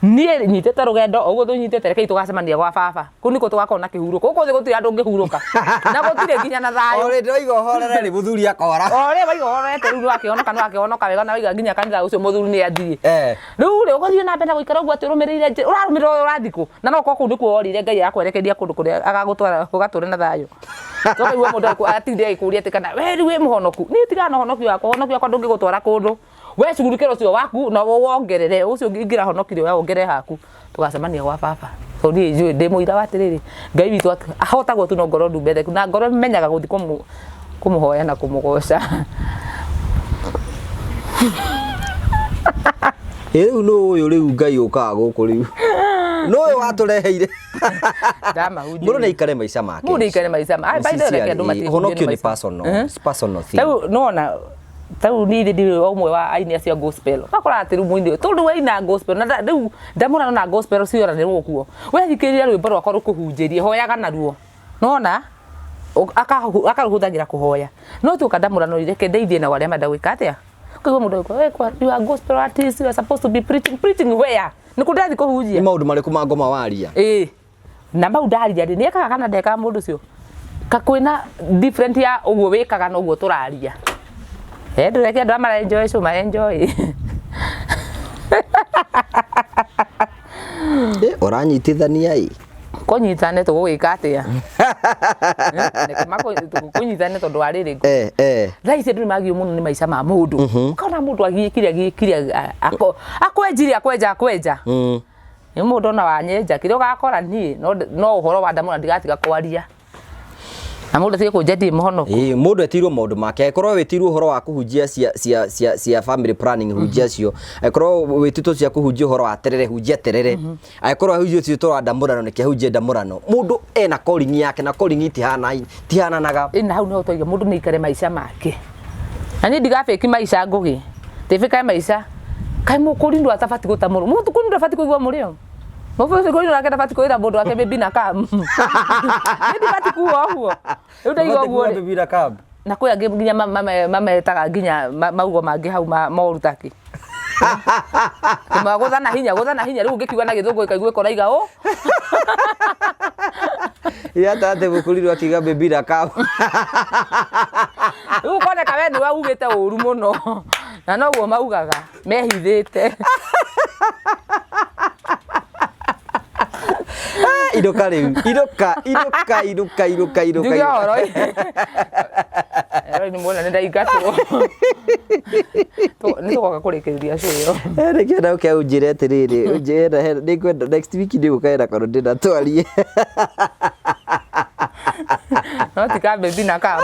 niĩ nyitĩte rũgendo o ũguo tũnyitĩte, rekei tũgacemania gwa baba. Kũu nĩkuo tũgakorwo na kĩhurũko. Gũkũ thĩ gũtirĩ handũ ũngĩhurũka. Na gũtirĩ nginya na thayũ. O rĩ ndĩroiga ũhorere rĩ mũthuri akora. O rĩ waiga ũhorerete rĩu nĩwakĩhonoka nĩwakĩhonoka wega na waiga nginya kanitha ũcio mũthuri nĩ athiĩ. Rĩu rĩ ũgathiĩ na mbere na gũikara ũguo atĩ ũrũmĩrĩire njĩra, ũrarũmĩrĩra ũrathiĩ kũ? Na no ũkorwo kũu nĩkuo worire Ngai agakwerekeria kũndũ kũrĩa agagũtwara ũgatũre na thayũ. Tũkaigua mũndũ atinde agĩkũria atĩ kana we rĩu wĩ mũhonoku. Niĩ tigana na ũhonoki wakwa, ũhonoki wakwa ndũngĩgũtwara kũndũ. We cugurikĩra ũcio waku na wongerere, ũcio ingĩrahonokire we wongerere haku. Tũgacemania gwa baba. Tondũ niĩ njũĩ ndĩ mũira wa atĩrĩrĩ, Ngai witũ ahotagwo tu no ngoro ndumbereku na ngoro ĩmenyaga gũthiĩ kũmũhoya na kũmũgoca. Ĩ rĩu nũ ũyũ rĩu Ngai ũkaga gũkũ rĩu? Nũ ũyũ watũreheire? Ndamahunjĩria. Mũndũ nĩ aikare maica make. Mũndũ aikare maica ma- By the way, reke andũ matige Ũhonokio kũgio nĩ nĩ maica. personal, it's personal thing. Rĩu nĩwona ta rĩu niĩ ndĩ ũmwe wa aini acio a gospel. Ũgakora atĩ rĩu mũini tondũ waina gospel na rĩu ndamũrano na gospel cioranĩrwo ũguo. We thikĩrĩria rwĩmbo rwakwa rũkũhunjĩrie, hoyaga naruo. Nĩwona? Akarũhũthagĩra kũhoya. No tuoka ndamũrano reke ndeithie nao arĩa marenda gwĩka atĩa? Ũkaigua mũndũ agĩkwĩra, we kwa, you are gospel artist, you are supposed to be preaching. Preaching where? Nĩ kũ ndĩrathiĩ kũhunjia? Nĩ maũndũ marĩkũ ma ngoma waria? Ĩĩ. Na mau ndaria rĩ, nĩ ekaga kana ndekaga mũndũ ũcio? Ka kwĩna different ya ũguo wĩkaga na ũguo tũraria. Eh, ndũreke andũ aya mara enjoy show, ma enjoy. Eh, ũranyitithania ĩ. Kũnyitane tũgũgĩka atĩa? Reke tũkũnyitane tondũ wa rĩrĩ. Thaa ici andũ nĩ magio mũno nĩ maica ma mũndũ. Ũkona mũndũ agĩkire agĩkire akwenjire akwenja akwenja. Nĩ mũndũ ona wanyenja kĩrĩa ũgakora niĩ no ũhoro wa ndamũra ndigatiga kwaria. Na mũndũ atige kũnja ndirĩ mũhonoku. Ĩĩ, mũndũ etirwo maũndũ make. Angĩkorwo wĩtirwo ũhoro wa kũhunjia cia family planning, hunjia cio. Angĩkorwo wĩtĩtwo cia kũhunjia ũhoro wa terere, hunjia terere. Angĩkorwo hunjĩtie wa ndamũrano, nĩkĩ ahunjie ndamũrano. Mũndũ ena calling yake na calling itihananaga. Ĩ na hau niho twaiga mũndũ nĩ aikare maica make. Na niĩ ndigabĩki maica ngũgĩ. Ndĩbĩkae maica. Kaĩ mũkũrindu atabati gũtamũrwo. Mũkũrindu abati kũigua mũrĩo. Mũkũrindu nake ndabati kwĩra mũndũ wake baby na kam. Niĩ ndibati kuga ũguo. Rĩu ndaiga ũguo rĩ. Baby na kam. Na kwĩ angĩ nginya mametaga nginya maugo mangĩ hau moru taki. Kĩmwe gũtha na hinya, gũtha na hinya, rĩu ũngĩkiuga na gĩthũngũ ĩkaiguĩka ũraiga ũ. Ĩ atĩ mũkũrindu akiuga baby na kam. Rĩu ũkoneka we nĩwe ugĩte ũru mũno. Na noguo maugaga mehithĩte. Inũka rĩu, inũka, inũka, inũka, inũka, inũka. Njuge ũhoro. Rĩu nĩ muona nĩ ndaingatwo. Nĩ tũgoka kũrĩkĩrĩria show ĩyo. Nĩkĩenda ũke ũnjĩre atĩrĩrĩ, ũnjĩre nĩngwenda next week nĩgũka hena kaũndũ ndĩrenda twarie. No ti ka baby na kam.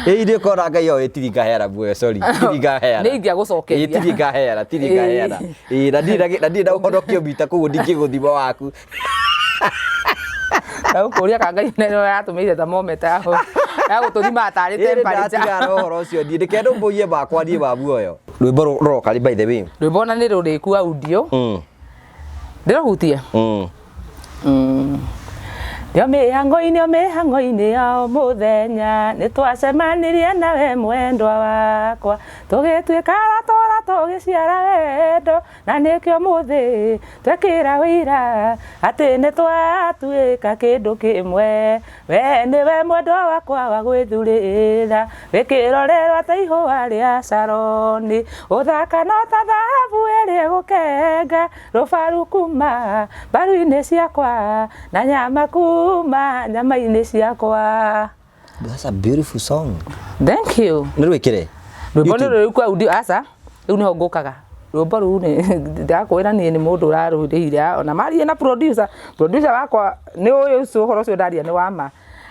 Ĩĩ nĩ ũkona Ngai oĩ tiri ngaheana muoyo, sorry, tiri ngaheana. Nĩ ingĩagũcokeria. Ĩĩ tiri ngaheana, tiri ngaheana. Ĩĩ na ndirĩ na ũhonokio mita koguo ndingĩgũthima waku. Na ũkũria ka Ngai nĩ aratũmĩire thermometer ya gũtũthima tarĩ Ĩĩ temperature. ndatigana ũhoro ũcio niĩ, ndĩkende mbũiye makwa niĩ ma muoyo. Rwĩmbo rũroka rĩ by the way. Rwĩmbo ona nĩ rũrĩku audio. Ndĩrũhutie. Ndio mĩhango-inĩ o mĩhango-inĩ ya o mũthenya nĩ twacemanirie nawe mwendwa wakwa tũgĩtuĩka arata ora tũgĩciara wendo na nĩkĩo mũthĩ twekĩra wĩira atĩ nĩ twatuĩka kĩndũ kĩmwe we nĩwe mwendwa wakwa wa gwĩthurĩra wĩkĩrorerwo ta ihũa rĩa Sharoni ũthaka no ta thahabu ĩrĩa ĩgũkenga rũbaru kuma mbaru-inĩ ciakwa na nyama kuma nyama-inĩ ciakwa. That's a beautiful song. Thank you. Nĩ rwĩkĩre? Rwĩmbo nĩ rũrĩku audio aca rĩu nĩho ngũkaga rwĩmbo rũu nĩ ndakwĩra niĩ nĩ mũndũ ũrarũrĩire ona marie na producer producer wakwa nĩ ũyũ ũcio ũhoro ũcio ndaria nĩ wa ma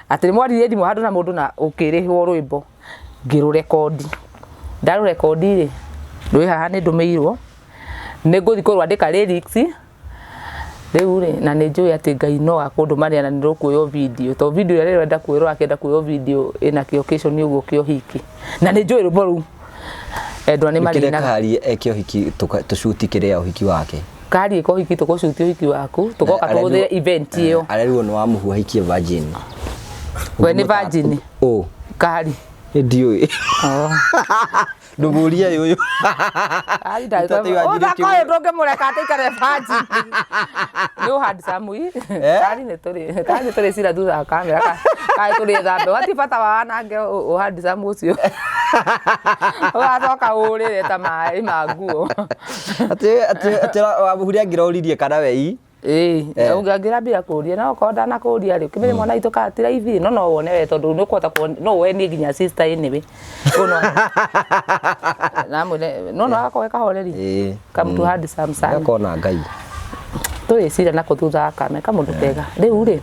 atĩ nĩ mwaririe thimũ handũ na mũndũ na ũkĩrĩhwo rwĩmbo ngĩrũrekondi ndarũrekondi rĩ rwĩ haha nĩ ndũmĩirwo nĩ ngũthiĩ kũrwandĩka lyrics rĩu rĩ na nĩ njũĩ atĩ Ngai no akũndũmanĩra na nĩ rũkuoywo video to video ĩrĩa rĩrenda kuoywo akĩenda kuoywo video ĩna kĩ occasion ũguo kĩa ũhiki na nĩ njũĩ rwĩmbo rũu endwa nĩ Kĩrĩa marinaga Kaharia eke ũhiki tũcuti kĩrĩa ũhiki wake. Kaharia eka ũhiki tũgũcuti ũhiki waku tũgoka tũhũthĩre event ĩyo Arerirwo nĩ wa mũhu ahikie virgin. We nĩ virgin? Ũ. Kahari Ndiũĩ. Ndũmũrie ũyũ. Kahari Tata iwa ũthaka njirĩ ũyũ ndũngĩmũreka atĩ aikare virgin nĩ ũ handsome ĩ Kahari nĩ tũrĩ Kahari nĩ tũrĩ cira thutha wa kamera Kahari tũrĩ thambe wati bata wa wanange ũ handsome ũcio ũgacoka ũrĩre ta maĩ ma nguo Atĩ wa mũhu nĩangĩroririe kana we ii. Ĩĩ, ũngĩrambia kũria no okorwo ndanakũria rĩ ũkĩmenye mwana witũ kana ti raithi no no wone we tondũ nĩ ũkũhota kuona no wenie nginya sister anyway Ũguo no namwĩre no no agakorwo e kahoreri Ĩĩ. kamtu handsome sana Gakona Ngai. tũrĩcira nako thutha wa kame kamũndũ kega rĩu rĩ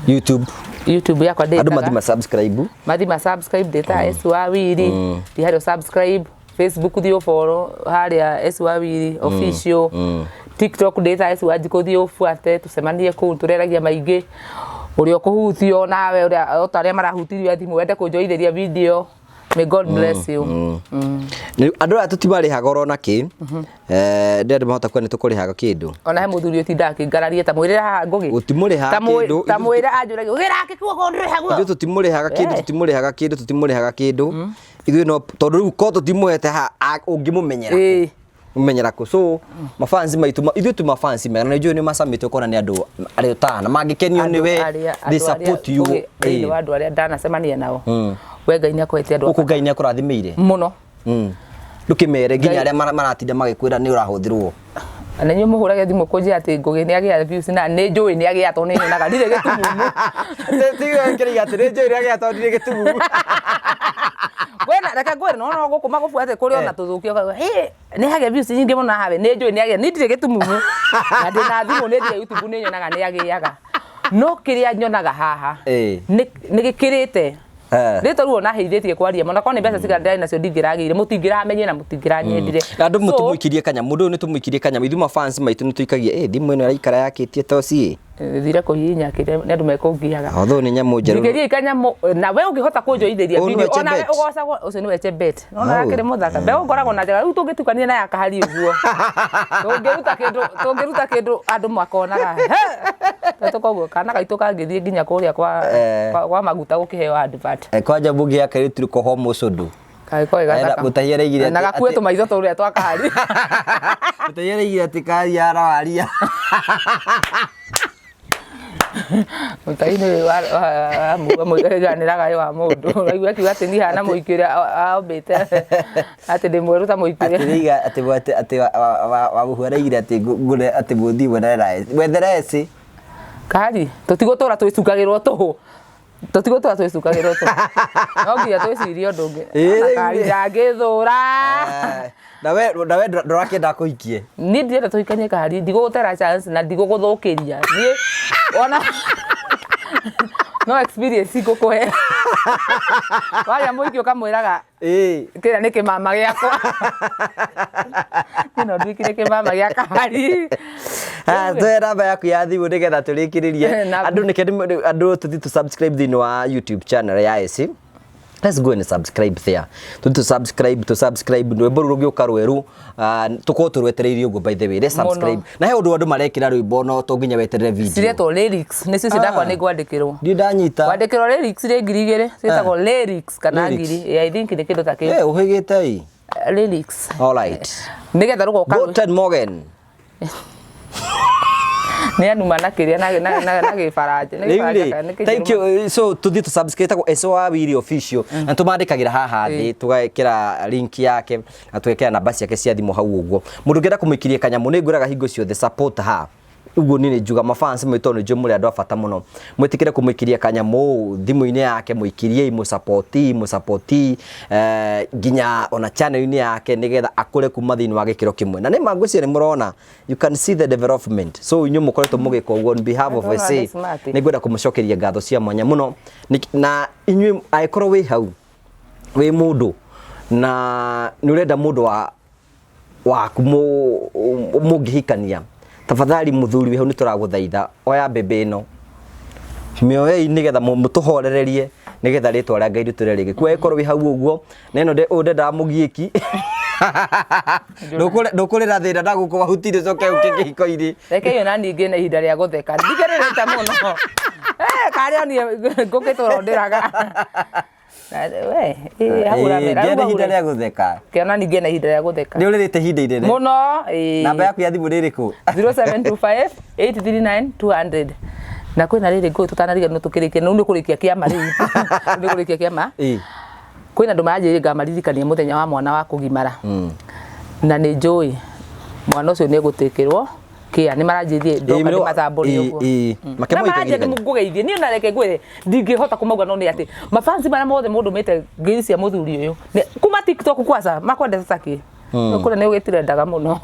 YouTube. YouTube yakwa Andũ ndĩtaga mathi ma subscribe. mathi ma subscribe ndĩtaga S wa Wiri thi harĩa subscribe Facebook thiĩ ũboro harĩa S wa Wiri official TikTok ndĩtaga S wa Njikũ thiĩ ũbuate tũcemanie kũu tũreragia maingĩ ũrĩa ũkũhutio nawe ũrĩa ota arĩa marahutirio thimũ wende kũnjoithĩria video may God bless you. Andũ aya tũtimarĩhaga oro na kĩ. Ndĩ andũ mahota kuona nĩ tũkũrĩhaga kĩndũ. Ona he mũthuri ũtindaga akĩngararia ta mwĩrĩre haha ngũgĩ. Gũtimũrĩhaga kĩndũ. Ta mwĩre anjũragia ũgĩra kĩkuo kũndĩrĩha guo. Ithuĩ tũtimũrĩhaga kĩndũ, tũtimũrĩhaga kĩndũ, tũtimũrĩhaga kĩndũ. Ithuĩ no tondũ rĩu ko tũtimũhete ha ũngĩmũmenyera. Mũmenyera kũ. So mafans maitũ ithuĩ tu mafans mega na nĩ njũĩ nĩ macamĩte ũkona nĩ andũ arĩa ũtana mangĩkenio nĩ we they support you. Thĩinĩ wa andũ arĩa ndanacemania nao we Ngai nĩ akũhete andũ Gũkũ Ngai nĩ akũrathimĩire mũno. Ndũkĩmere nginya arĩa maratinda magĩkwĩra nĩ ũrahũthĩrwo. Na inyuĩ mũhũrage thimũ kũnjĩra atĩ Ngũgĩ nĩ agĩa views na nĩ njũĩ nĩ agĩa tondũ nĩ nyonaga ndirĩ gĩtumumu. Tiga kĩrĩa atĩ nĩ njũĩ nĩ agĩa tondũ ndirĩ gĩtumumu. Kwĩna Reke ngwĩre no no gũkũ magũbuate kũrĩ ona tũthũkio ũkauga, "Hĩ, nĩ hagĩa views nyingĩ mũno hawe nĩ njũĩ nĩ agĩa niĩ ndirĩ gĩtumumu na ndĩ na thimũ nĩ thiĩ YouTube nĩ nyonaga nĩ agĩaga no kĩrĩa nyonaga haha nĩ gĩkĩrĩte rĩtwa rĩu ona heithĩtie kwaria mũno korwo nĩ mbeca cigana ndĩrarĩ nacio ndingĩragĩire mũtingĩramenyire na mũtingĩranyendire. Na andũ mũtũmũikirie kanyamũ mũndũ ũyũ nĩ tũmũikirie kanyamũ ithuĩ mafans maitũ nĩ tũikagia ĩ thimũ ĩno ĩraikara yakĩtie toci ĩ Thire kũhihinya kĩrĩa nĩ andũ mekũngiaga. Although nĩ nyamũ njerũ. Njikĩriai kanyamũ na we ũngĩhota kũnjoithĩria Ũyũ nĩwe video ona we Chebet. ũgocagwo ũcio nĩwe Chebet. Nona Hau. akĩrĩ mũthaka. Mbeũ ngoragwo na njega rĩu tũngĩtukania na ya kahari ũguo. Tũngĩruta kĩndũ tũngĩruta kĩndũ andũ makonaga. He! Tũkoguo kana gaitũ kangĩthiĩ nginya kũrĩa kwa kwa maguta gũkĩheo advert. Kwanja mũngĩ ya kairĩtu koho mũcũndũ. Kagĩkorwo gĩ gathaka. Mũtahia araigire Na gakue tũmaitho tũrĩa twa kahari. Mũtahia araigire atĩ karia arawaria. Mũtahi nĩ mũiganĩraga wa mũndũ. Ũraigua akiuga atĩ niĩ hana mũingĩ ũrĩa ombĩte atĩ ndĩ mwerũ ta mũingĩ ũrĩa. Atĩ atĩ atĩ wa mũhu araigire atĩ ngũre atĩ mũthiĩ mwethere eci. Kahari tũtigũtũra twĩcukagĩrwo tũhũ. Tũtigũtũra twĩcukagĩrwo tũhũ. No nginya twĩcirie ũndũ ũngĩ. Ĩĩ, Kahari ndangĩthũra. Na we ndũrakĩenda kũhikie. Niĩ ndirenda tũhikanie kahari, ndigũgũtera chance na ndigũgũthũkĩria. Niĩ ona no experience ngũkũhe. Wagĩa mũhiki ũkamwĩraga kĩrĩa nĩ kĩmama gĩakwa. Niĩ no nduĩkire kĩmama gĩa kahari. Tũhe namba yaku ya thimũ nĩgetha tũrĩkĩrĩrie. Andũ nĩke andũ tũthiĩ tũ subscribe thĩinĩ wa YouTube channel ya Esi. Let's go and subscribe there. Tũthiĩ tũ subscribe rwĩmbo rũu rũgĩũka rwerũ tũkorwo tũrwetereire ũguo. By the way, let's subscribe. Na he ũndũ andũ marekĩra rwĩmbo no to nginya weterere video. Ciretwo lyrics nĩcio icio ndakwa nĩ ngwandĩkĩrwo. Ndirĩ ndanyita. Kwandĩkĩrwo lyrics rĩ 2000 ciĩtagwo lyrics kana Lyrics. ngiri. Yeah, I think nĩ kĩndũ ta kĩu. Ũhĩgĩte ĩ. Lyrics. All right. Nĩgetha rũgoka Guten Morgen. Nĩ anuma na kĩrĩa na gĩbaranja. Nĩ Rĩu gĩbaranja rĩ, kana nĩ thank Kĩnjũrũmani? you. So tuthiĩ tũ subscribe tagwo Eso wa Wili Official na tũmandĩkagĩra haha thĩ, tũgekĩra link yake na tũgekĩra namba ciake cia thimũ hau ũguo. Mũndũ ũngĩenda kũmũikĩria kanyamũ, nĩ ngwĩraga hingo ciothe, support her ũguo. Niĩ nĩ njuga mafans mwĩ tondũ nĩ njũĩ mũrĩ andũ a bata mũno, mwĩtĩkĩre kũmũikĩria kanyamũ thimũ-inĩ yake, mũikĩriei, mũsapoti mũsapoti nginya ona channel-inĩ yake nĩgetha akũre kuma thĩinĩ wa gĩkĩro kĩmwe. Na nĩ ma ngwĩciria nĩ mũrona, you can see the development. So inyuĩ mũkoretwo mũgĩka ũguo on behalf of Ndona SA, nĩ smart. nĩ ngwenda kũmũcokeria ngatho cia mwanya mũno. Na inyuĩ angĩkorwo wĩ hau wĩ mũndũ na nĩ ũrenda mũndũ wa waku mũngĩhikania, tafadhali mũthuri wĩ hau, nĩ tũragũthaitha, oya mbembe ĩno, mĩoei nĩgetha mũtũhorererie nĩgetha rĩtwa rĩa Ngai rĩtũre rĩngĩ. Kwa ĩkorwo wĩ hau ũguo na ĩno ũyũ ndendaga mũgiĩki. Ndũkũrĩra thĩna na gũkũ mahuti-inĩ ũcoke ũke kĩhiko-inĩ. Reke iyo na ningĩ na ihinda rĩa gũtheka ndikĩrĩrĩte mũno. Karĩ onie ngũkĩtũra ndĩraga. We ĩ, hau ũramera, Ngĩa na hau ihinda ũramera. rĩa gũtheka. Kĩona ningĩ na ihinda rĩa gũtheka. Nĩ ũrĩrĩte ihinda inene. Mũno ĩ. Namba yaku ya thimũ nĩ ĩrĩkũ? 0725 839 200. Na kwĩna rĩrĩ ngũĩ tũtanariganĩrwo tũkĩrĩkia rĩu nĩ kũrĩkia kĩama rĩu nĩ kũrĩkia kĩama. Kwĩna andũ maranjĩrire ngamaririkania mũthenya wa mwana wa kũgimara na nĩ njũĩ mwana ũcio nĩ egũtĩkĩrwo kĩa nĩ maranjĩrire ndoka Ĩ, ndĩ matambũre ũguo. Na Makĩmũikagia maranjĩra kanya. ngũgeithie niĩ na reke ngwĩre ndingĩhota kũmauga no nĩ atĩ mafansi marĩa mothe mũndũmĩte ngeithi cia mũthuri ũyũ kuma TikTok kwanza makwendete takĩ kũrĩa nĩ ũgĩtirendaga mũno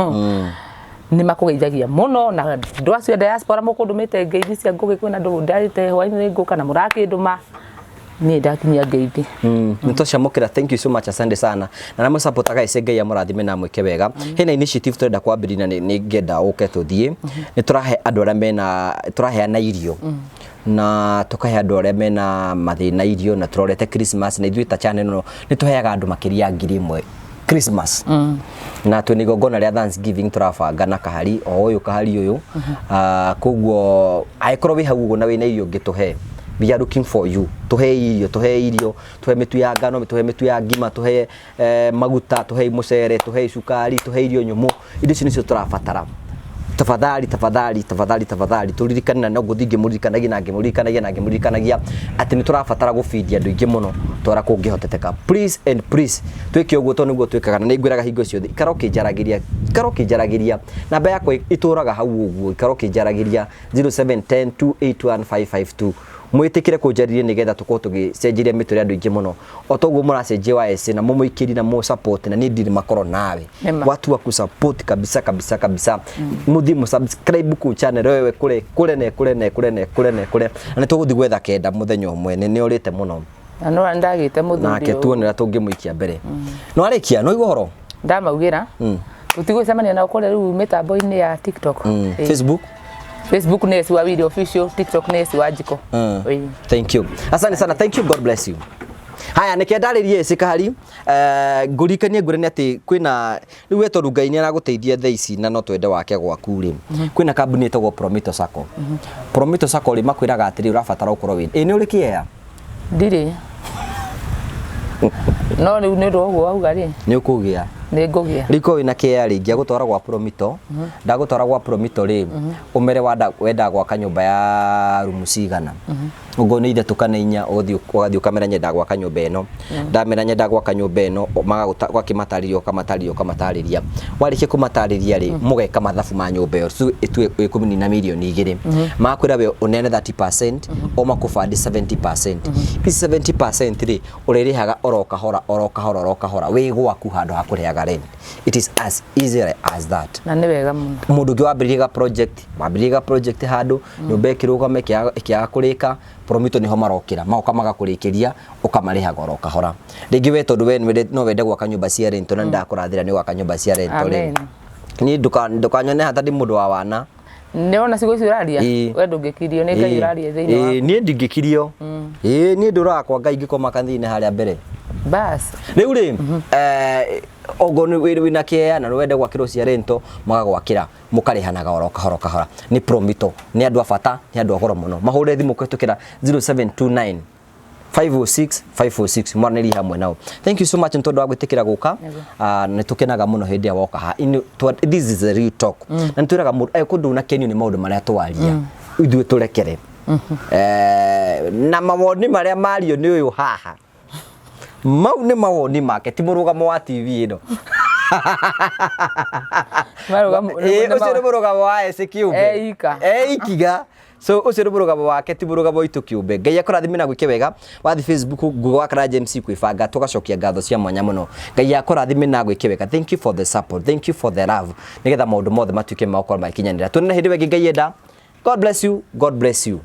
nĩ makũgeithagia mũno. Na andũ acio a diaspora mũkũndũmĩte ngeithi cia ngũgĩ, kwĩna andũ ndarĩte hwainĩ nĩ ngũka na mũrakĩndũma niĩ ndakinyia ngeithi. Nĩ twacamũkĩra, thank you so much, asante sana. Na arĩa mũsapotaga ece, Ngai amũrathime na amwĩke wega. Hena initiative tũrenda kwambĩrĩria na nĩ ngenda ũke tũthiĩ. Nĩ tũrahe andũ arĩa mena, tũraheana irio na tũkahe andũ arĩa mena mathĩna irio na tũrorete Christmas na ithuĩ ta channel ĩno nĩ tũheaga andũ makĩria ya 1000 Christmas na twĩna igongona rĩa Thanksgiving tũrabanga na kahari o ũyũ kahari ũyũ. Koguo angĩkorwo wĩ hau ũguo na wĩna irio ũngĩtũhe, we are looking for you. Tũhe irio, tũhe irio, tũhe mĩtu ya ngano, tũhe mĩtu ya ngima, tũhe maguta, tũhe mũcere, tũhe cukari, tũhe irio nyũmũ. Indo icio nĩcio tũrabatara. Tafadhali, tafadhali, tafadhali, tafadhali, tũririkane na no ngũthiĩ ngĩmũririkanagia na ngĩmũririkanagia na ngĩmũririkanagia atĩ nĩ tũrabatara gũbindia andũ aingĩ mũno twara kũngĩhoteteka. Please and please, twĩke ũguo tondũ nĩguo twĩkaga. Na nĩ ngwĩraga hingo ciothe, ikara ũkĩnjaragĩria, ikara ũkĩnjaragĩria, namba yakwa itũraga hau ũguo, ikara ũkĩnjaragĩria 0710 281 552. Mwĩtĩkĩre kũnjarĩria nĩgetha tũkorwo tũgĩcenjeria mĩtũrĩre andũ aingĩ mũno. O toguo mũracenjia wa ese na mũmũikĩri na mũ support na niĩ ndirĩ makoro nawe. Nĩma. Watu wa kusupport kabisa kabisa kabisa. Mũthiĩ mũ subscribe kũ channel wewe kũre kũre ne kũre ne kũre ne kũre ne kũre. Na nĩ tũgũthiĩ gwetha kenda mũthenya ũmwe nĩ nĩorĩte mũno. Na no ndagĩte mũthuri Nake ũyũ. tuone ũrĩa tũngĩmũikia mbere. No arĩkia no igua ũhoro. Ndamaugĩra tũtigũcemania nao kũrĩa rĩu mĩtambo-inĩ ya TikTok. Ĩĩ. Facebook. Facebook nĩ Esi wa Willy official, TikTok nĩ Esi wa Njiko. Ĩĩ. Thank you. Asante sana. Thank you. God bless you. Haya nä kendarä rie ä kahari ngå rikanie ngwä re nä atä kwä na rä u we tondå Ngai nä aragå teithia thaa ici na no twende wake gwaku rä kwä na kambuni ĩtagwo Promito Sacco. Promito Sacco rä makwä raga atä rä å rabatara å korwo wä ä nä å rä kä ea Ndirĩ. No rĩu nĩ ũndũ wa ũguo wauga rĩ, nä å kå gä a nĩ ngũgĩa. riko wĩna kĩa rĩ ingĩagũtwara gwa Promito ndagũtwara gwa Promito rĩ ũmere wenda gwaka nyũmba ya rumu cigana ũguo nĩ ithatũ kana inya ũgathiĩ ũgathiĩ ũkamera nyenda gwaka nyũmba ĩno ndamera nyenda gwaka nyũmba ĩno ũgakĩmatarĩria ũkamatarĩria ũkamatarĩria warĩkia kũmatarĩria rĩ mũgeka mathabu ma nyũmba ĩyo so ĩtue ĩkũmĩnina mirioni igĩrĩ makwĩra we ũneane 30% o makũbandi 70% ici 70% rĩ ũrĩrĩhaga oro kahora oro kahora oro kahora wĩ gwaku handũ ha kũrĩhaga rent. It is as easy as that. Na nĩ wega mũno. Mũndũ ũngĩ wambĩrĩrie ga project wambĩrĩrie ga project handũ nyũmba ĩkĩrũgama ĩkĩaga kũrĩka Promito nĩho marokĩra magoka magakũrĩkĩria ũkamarĩhaga oro kahora rĩngĩ we tondũ we no wende gwaka nyũmba cia rento na nĩndakũrathĩra nĩ gwaka nyũmba cia rento rĩ Amen. niĩ ndũkanyone hata ndĩ mũndũ wa wana. Nĩ wona ciugo icio ũraria? Ĩĩ. We ndũngĩkirio nĩ Ngai ũraria thĩinĩ Ĩĩ, waku. niĩ ndingĩkirio. Ĩĩ, niĩ ndũraga kwa Ngai ngĩkoma kanitha-inĩ harĩa mbere. Bas. Rĩu rĩ ogo nĩ wĩna kĩea na wende gwakĩrwo cia rento magagwakĩra mũkarĩhanaga oro kahora kahora. Nĩ Promito, nĩ andũ a bata, nĩ andũ a goro mũno. Mahũre thimũ kũhĩtũkĩra 0729 506 506 mwaranĩrie hamwe nao. Thank you so much nĩ tondũ wa gwĩtĩkĩra gũka. Nĩ tũkenaga mũno hĩndĩ ĩrĩa woka haha. This is a real talk. Na nĩ twĩraga mũndũ kũndũ ndũnakenio nĩ maũndũ marĩa twaria ithuĩ tũrekere. Na mawoni marĩa mario nĩ ũyũ haha mau nĩ mawoni make ti mũrũgamo wa TV ĩno. Marũgamo- Ĩĩ, nĩ ũcio nĩ mũrũgamo wa ese kĩũmbe. Eika. Eikiga. So ũcio nĩ mũrũgamo wake ti mũrũgamo witũ kĩũmbe. Ngai akũrathime na gwĩke wega. Wathiĩ Facebook Google wa Karanja MC kwĩbanga tũgacokia ngatho cia mwanya mũno. Ngai akũrathime na gwĩke wega. Thank you for the support. Thank you for the love. Nĩgetha maũndũ mothe matuĩke ma gũkorwo magĩkinyanĩra. Tuonane hĩndĩ ĩyo ĩngĩ Ngai enda. God bless you. God bless you.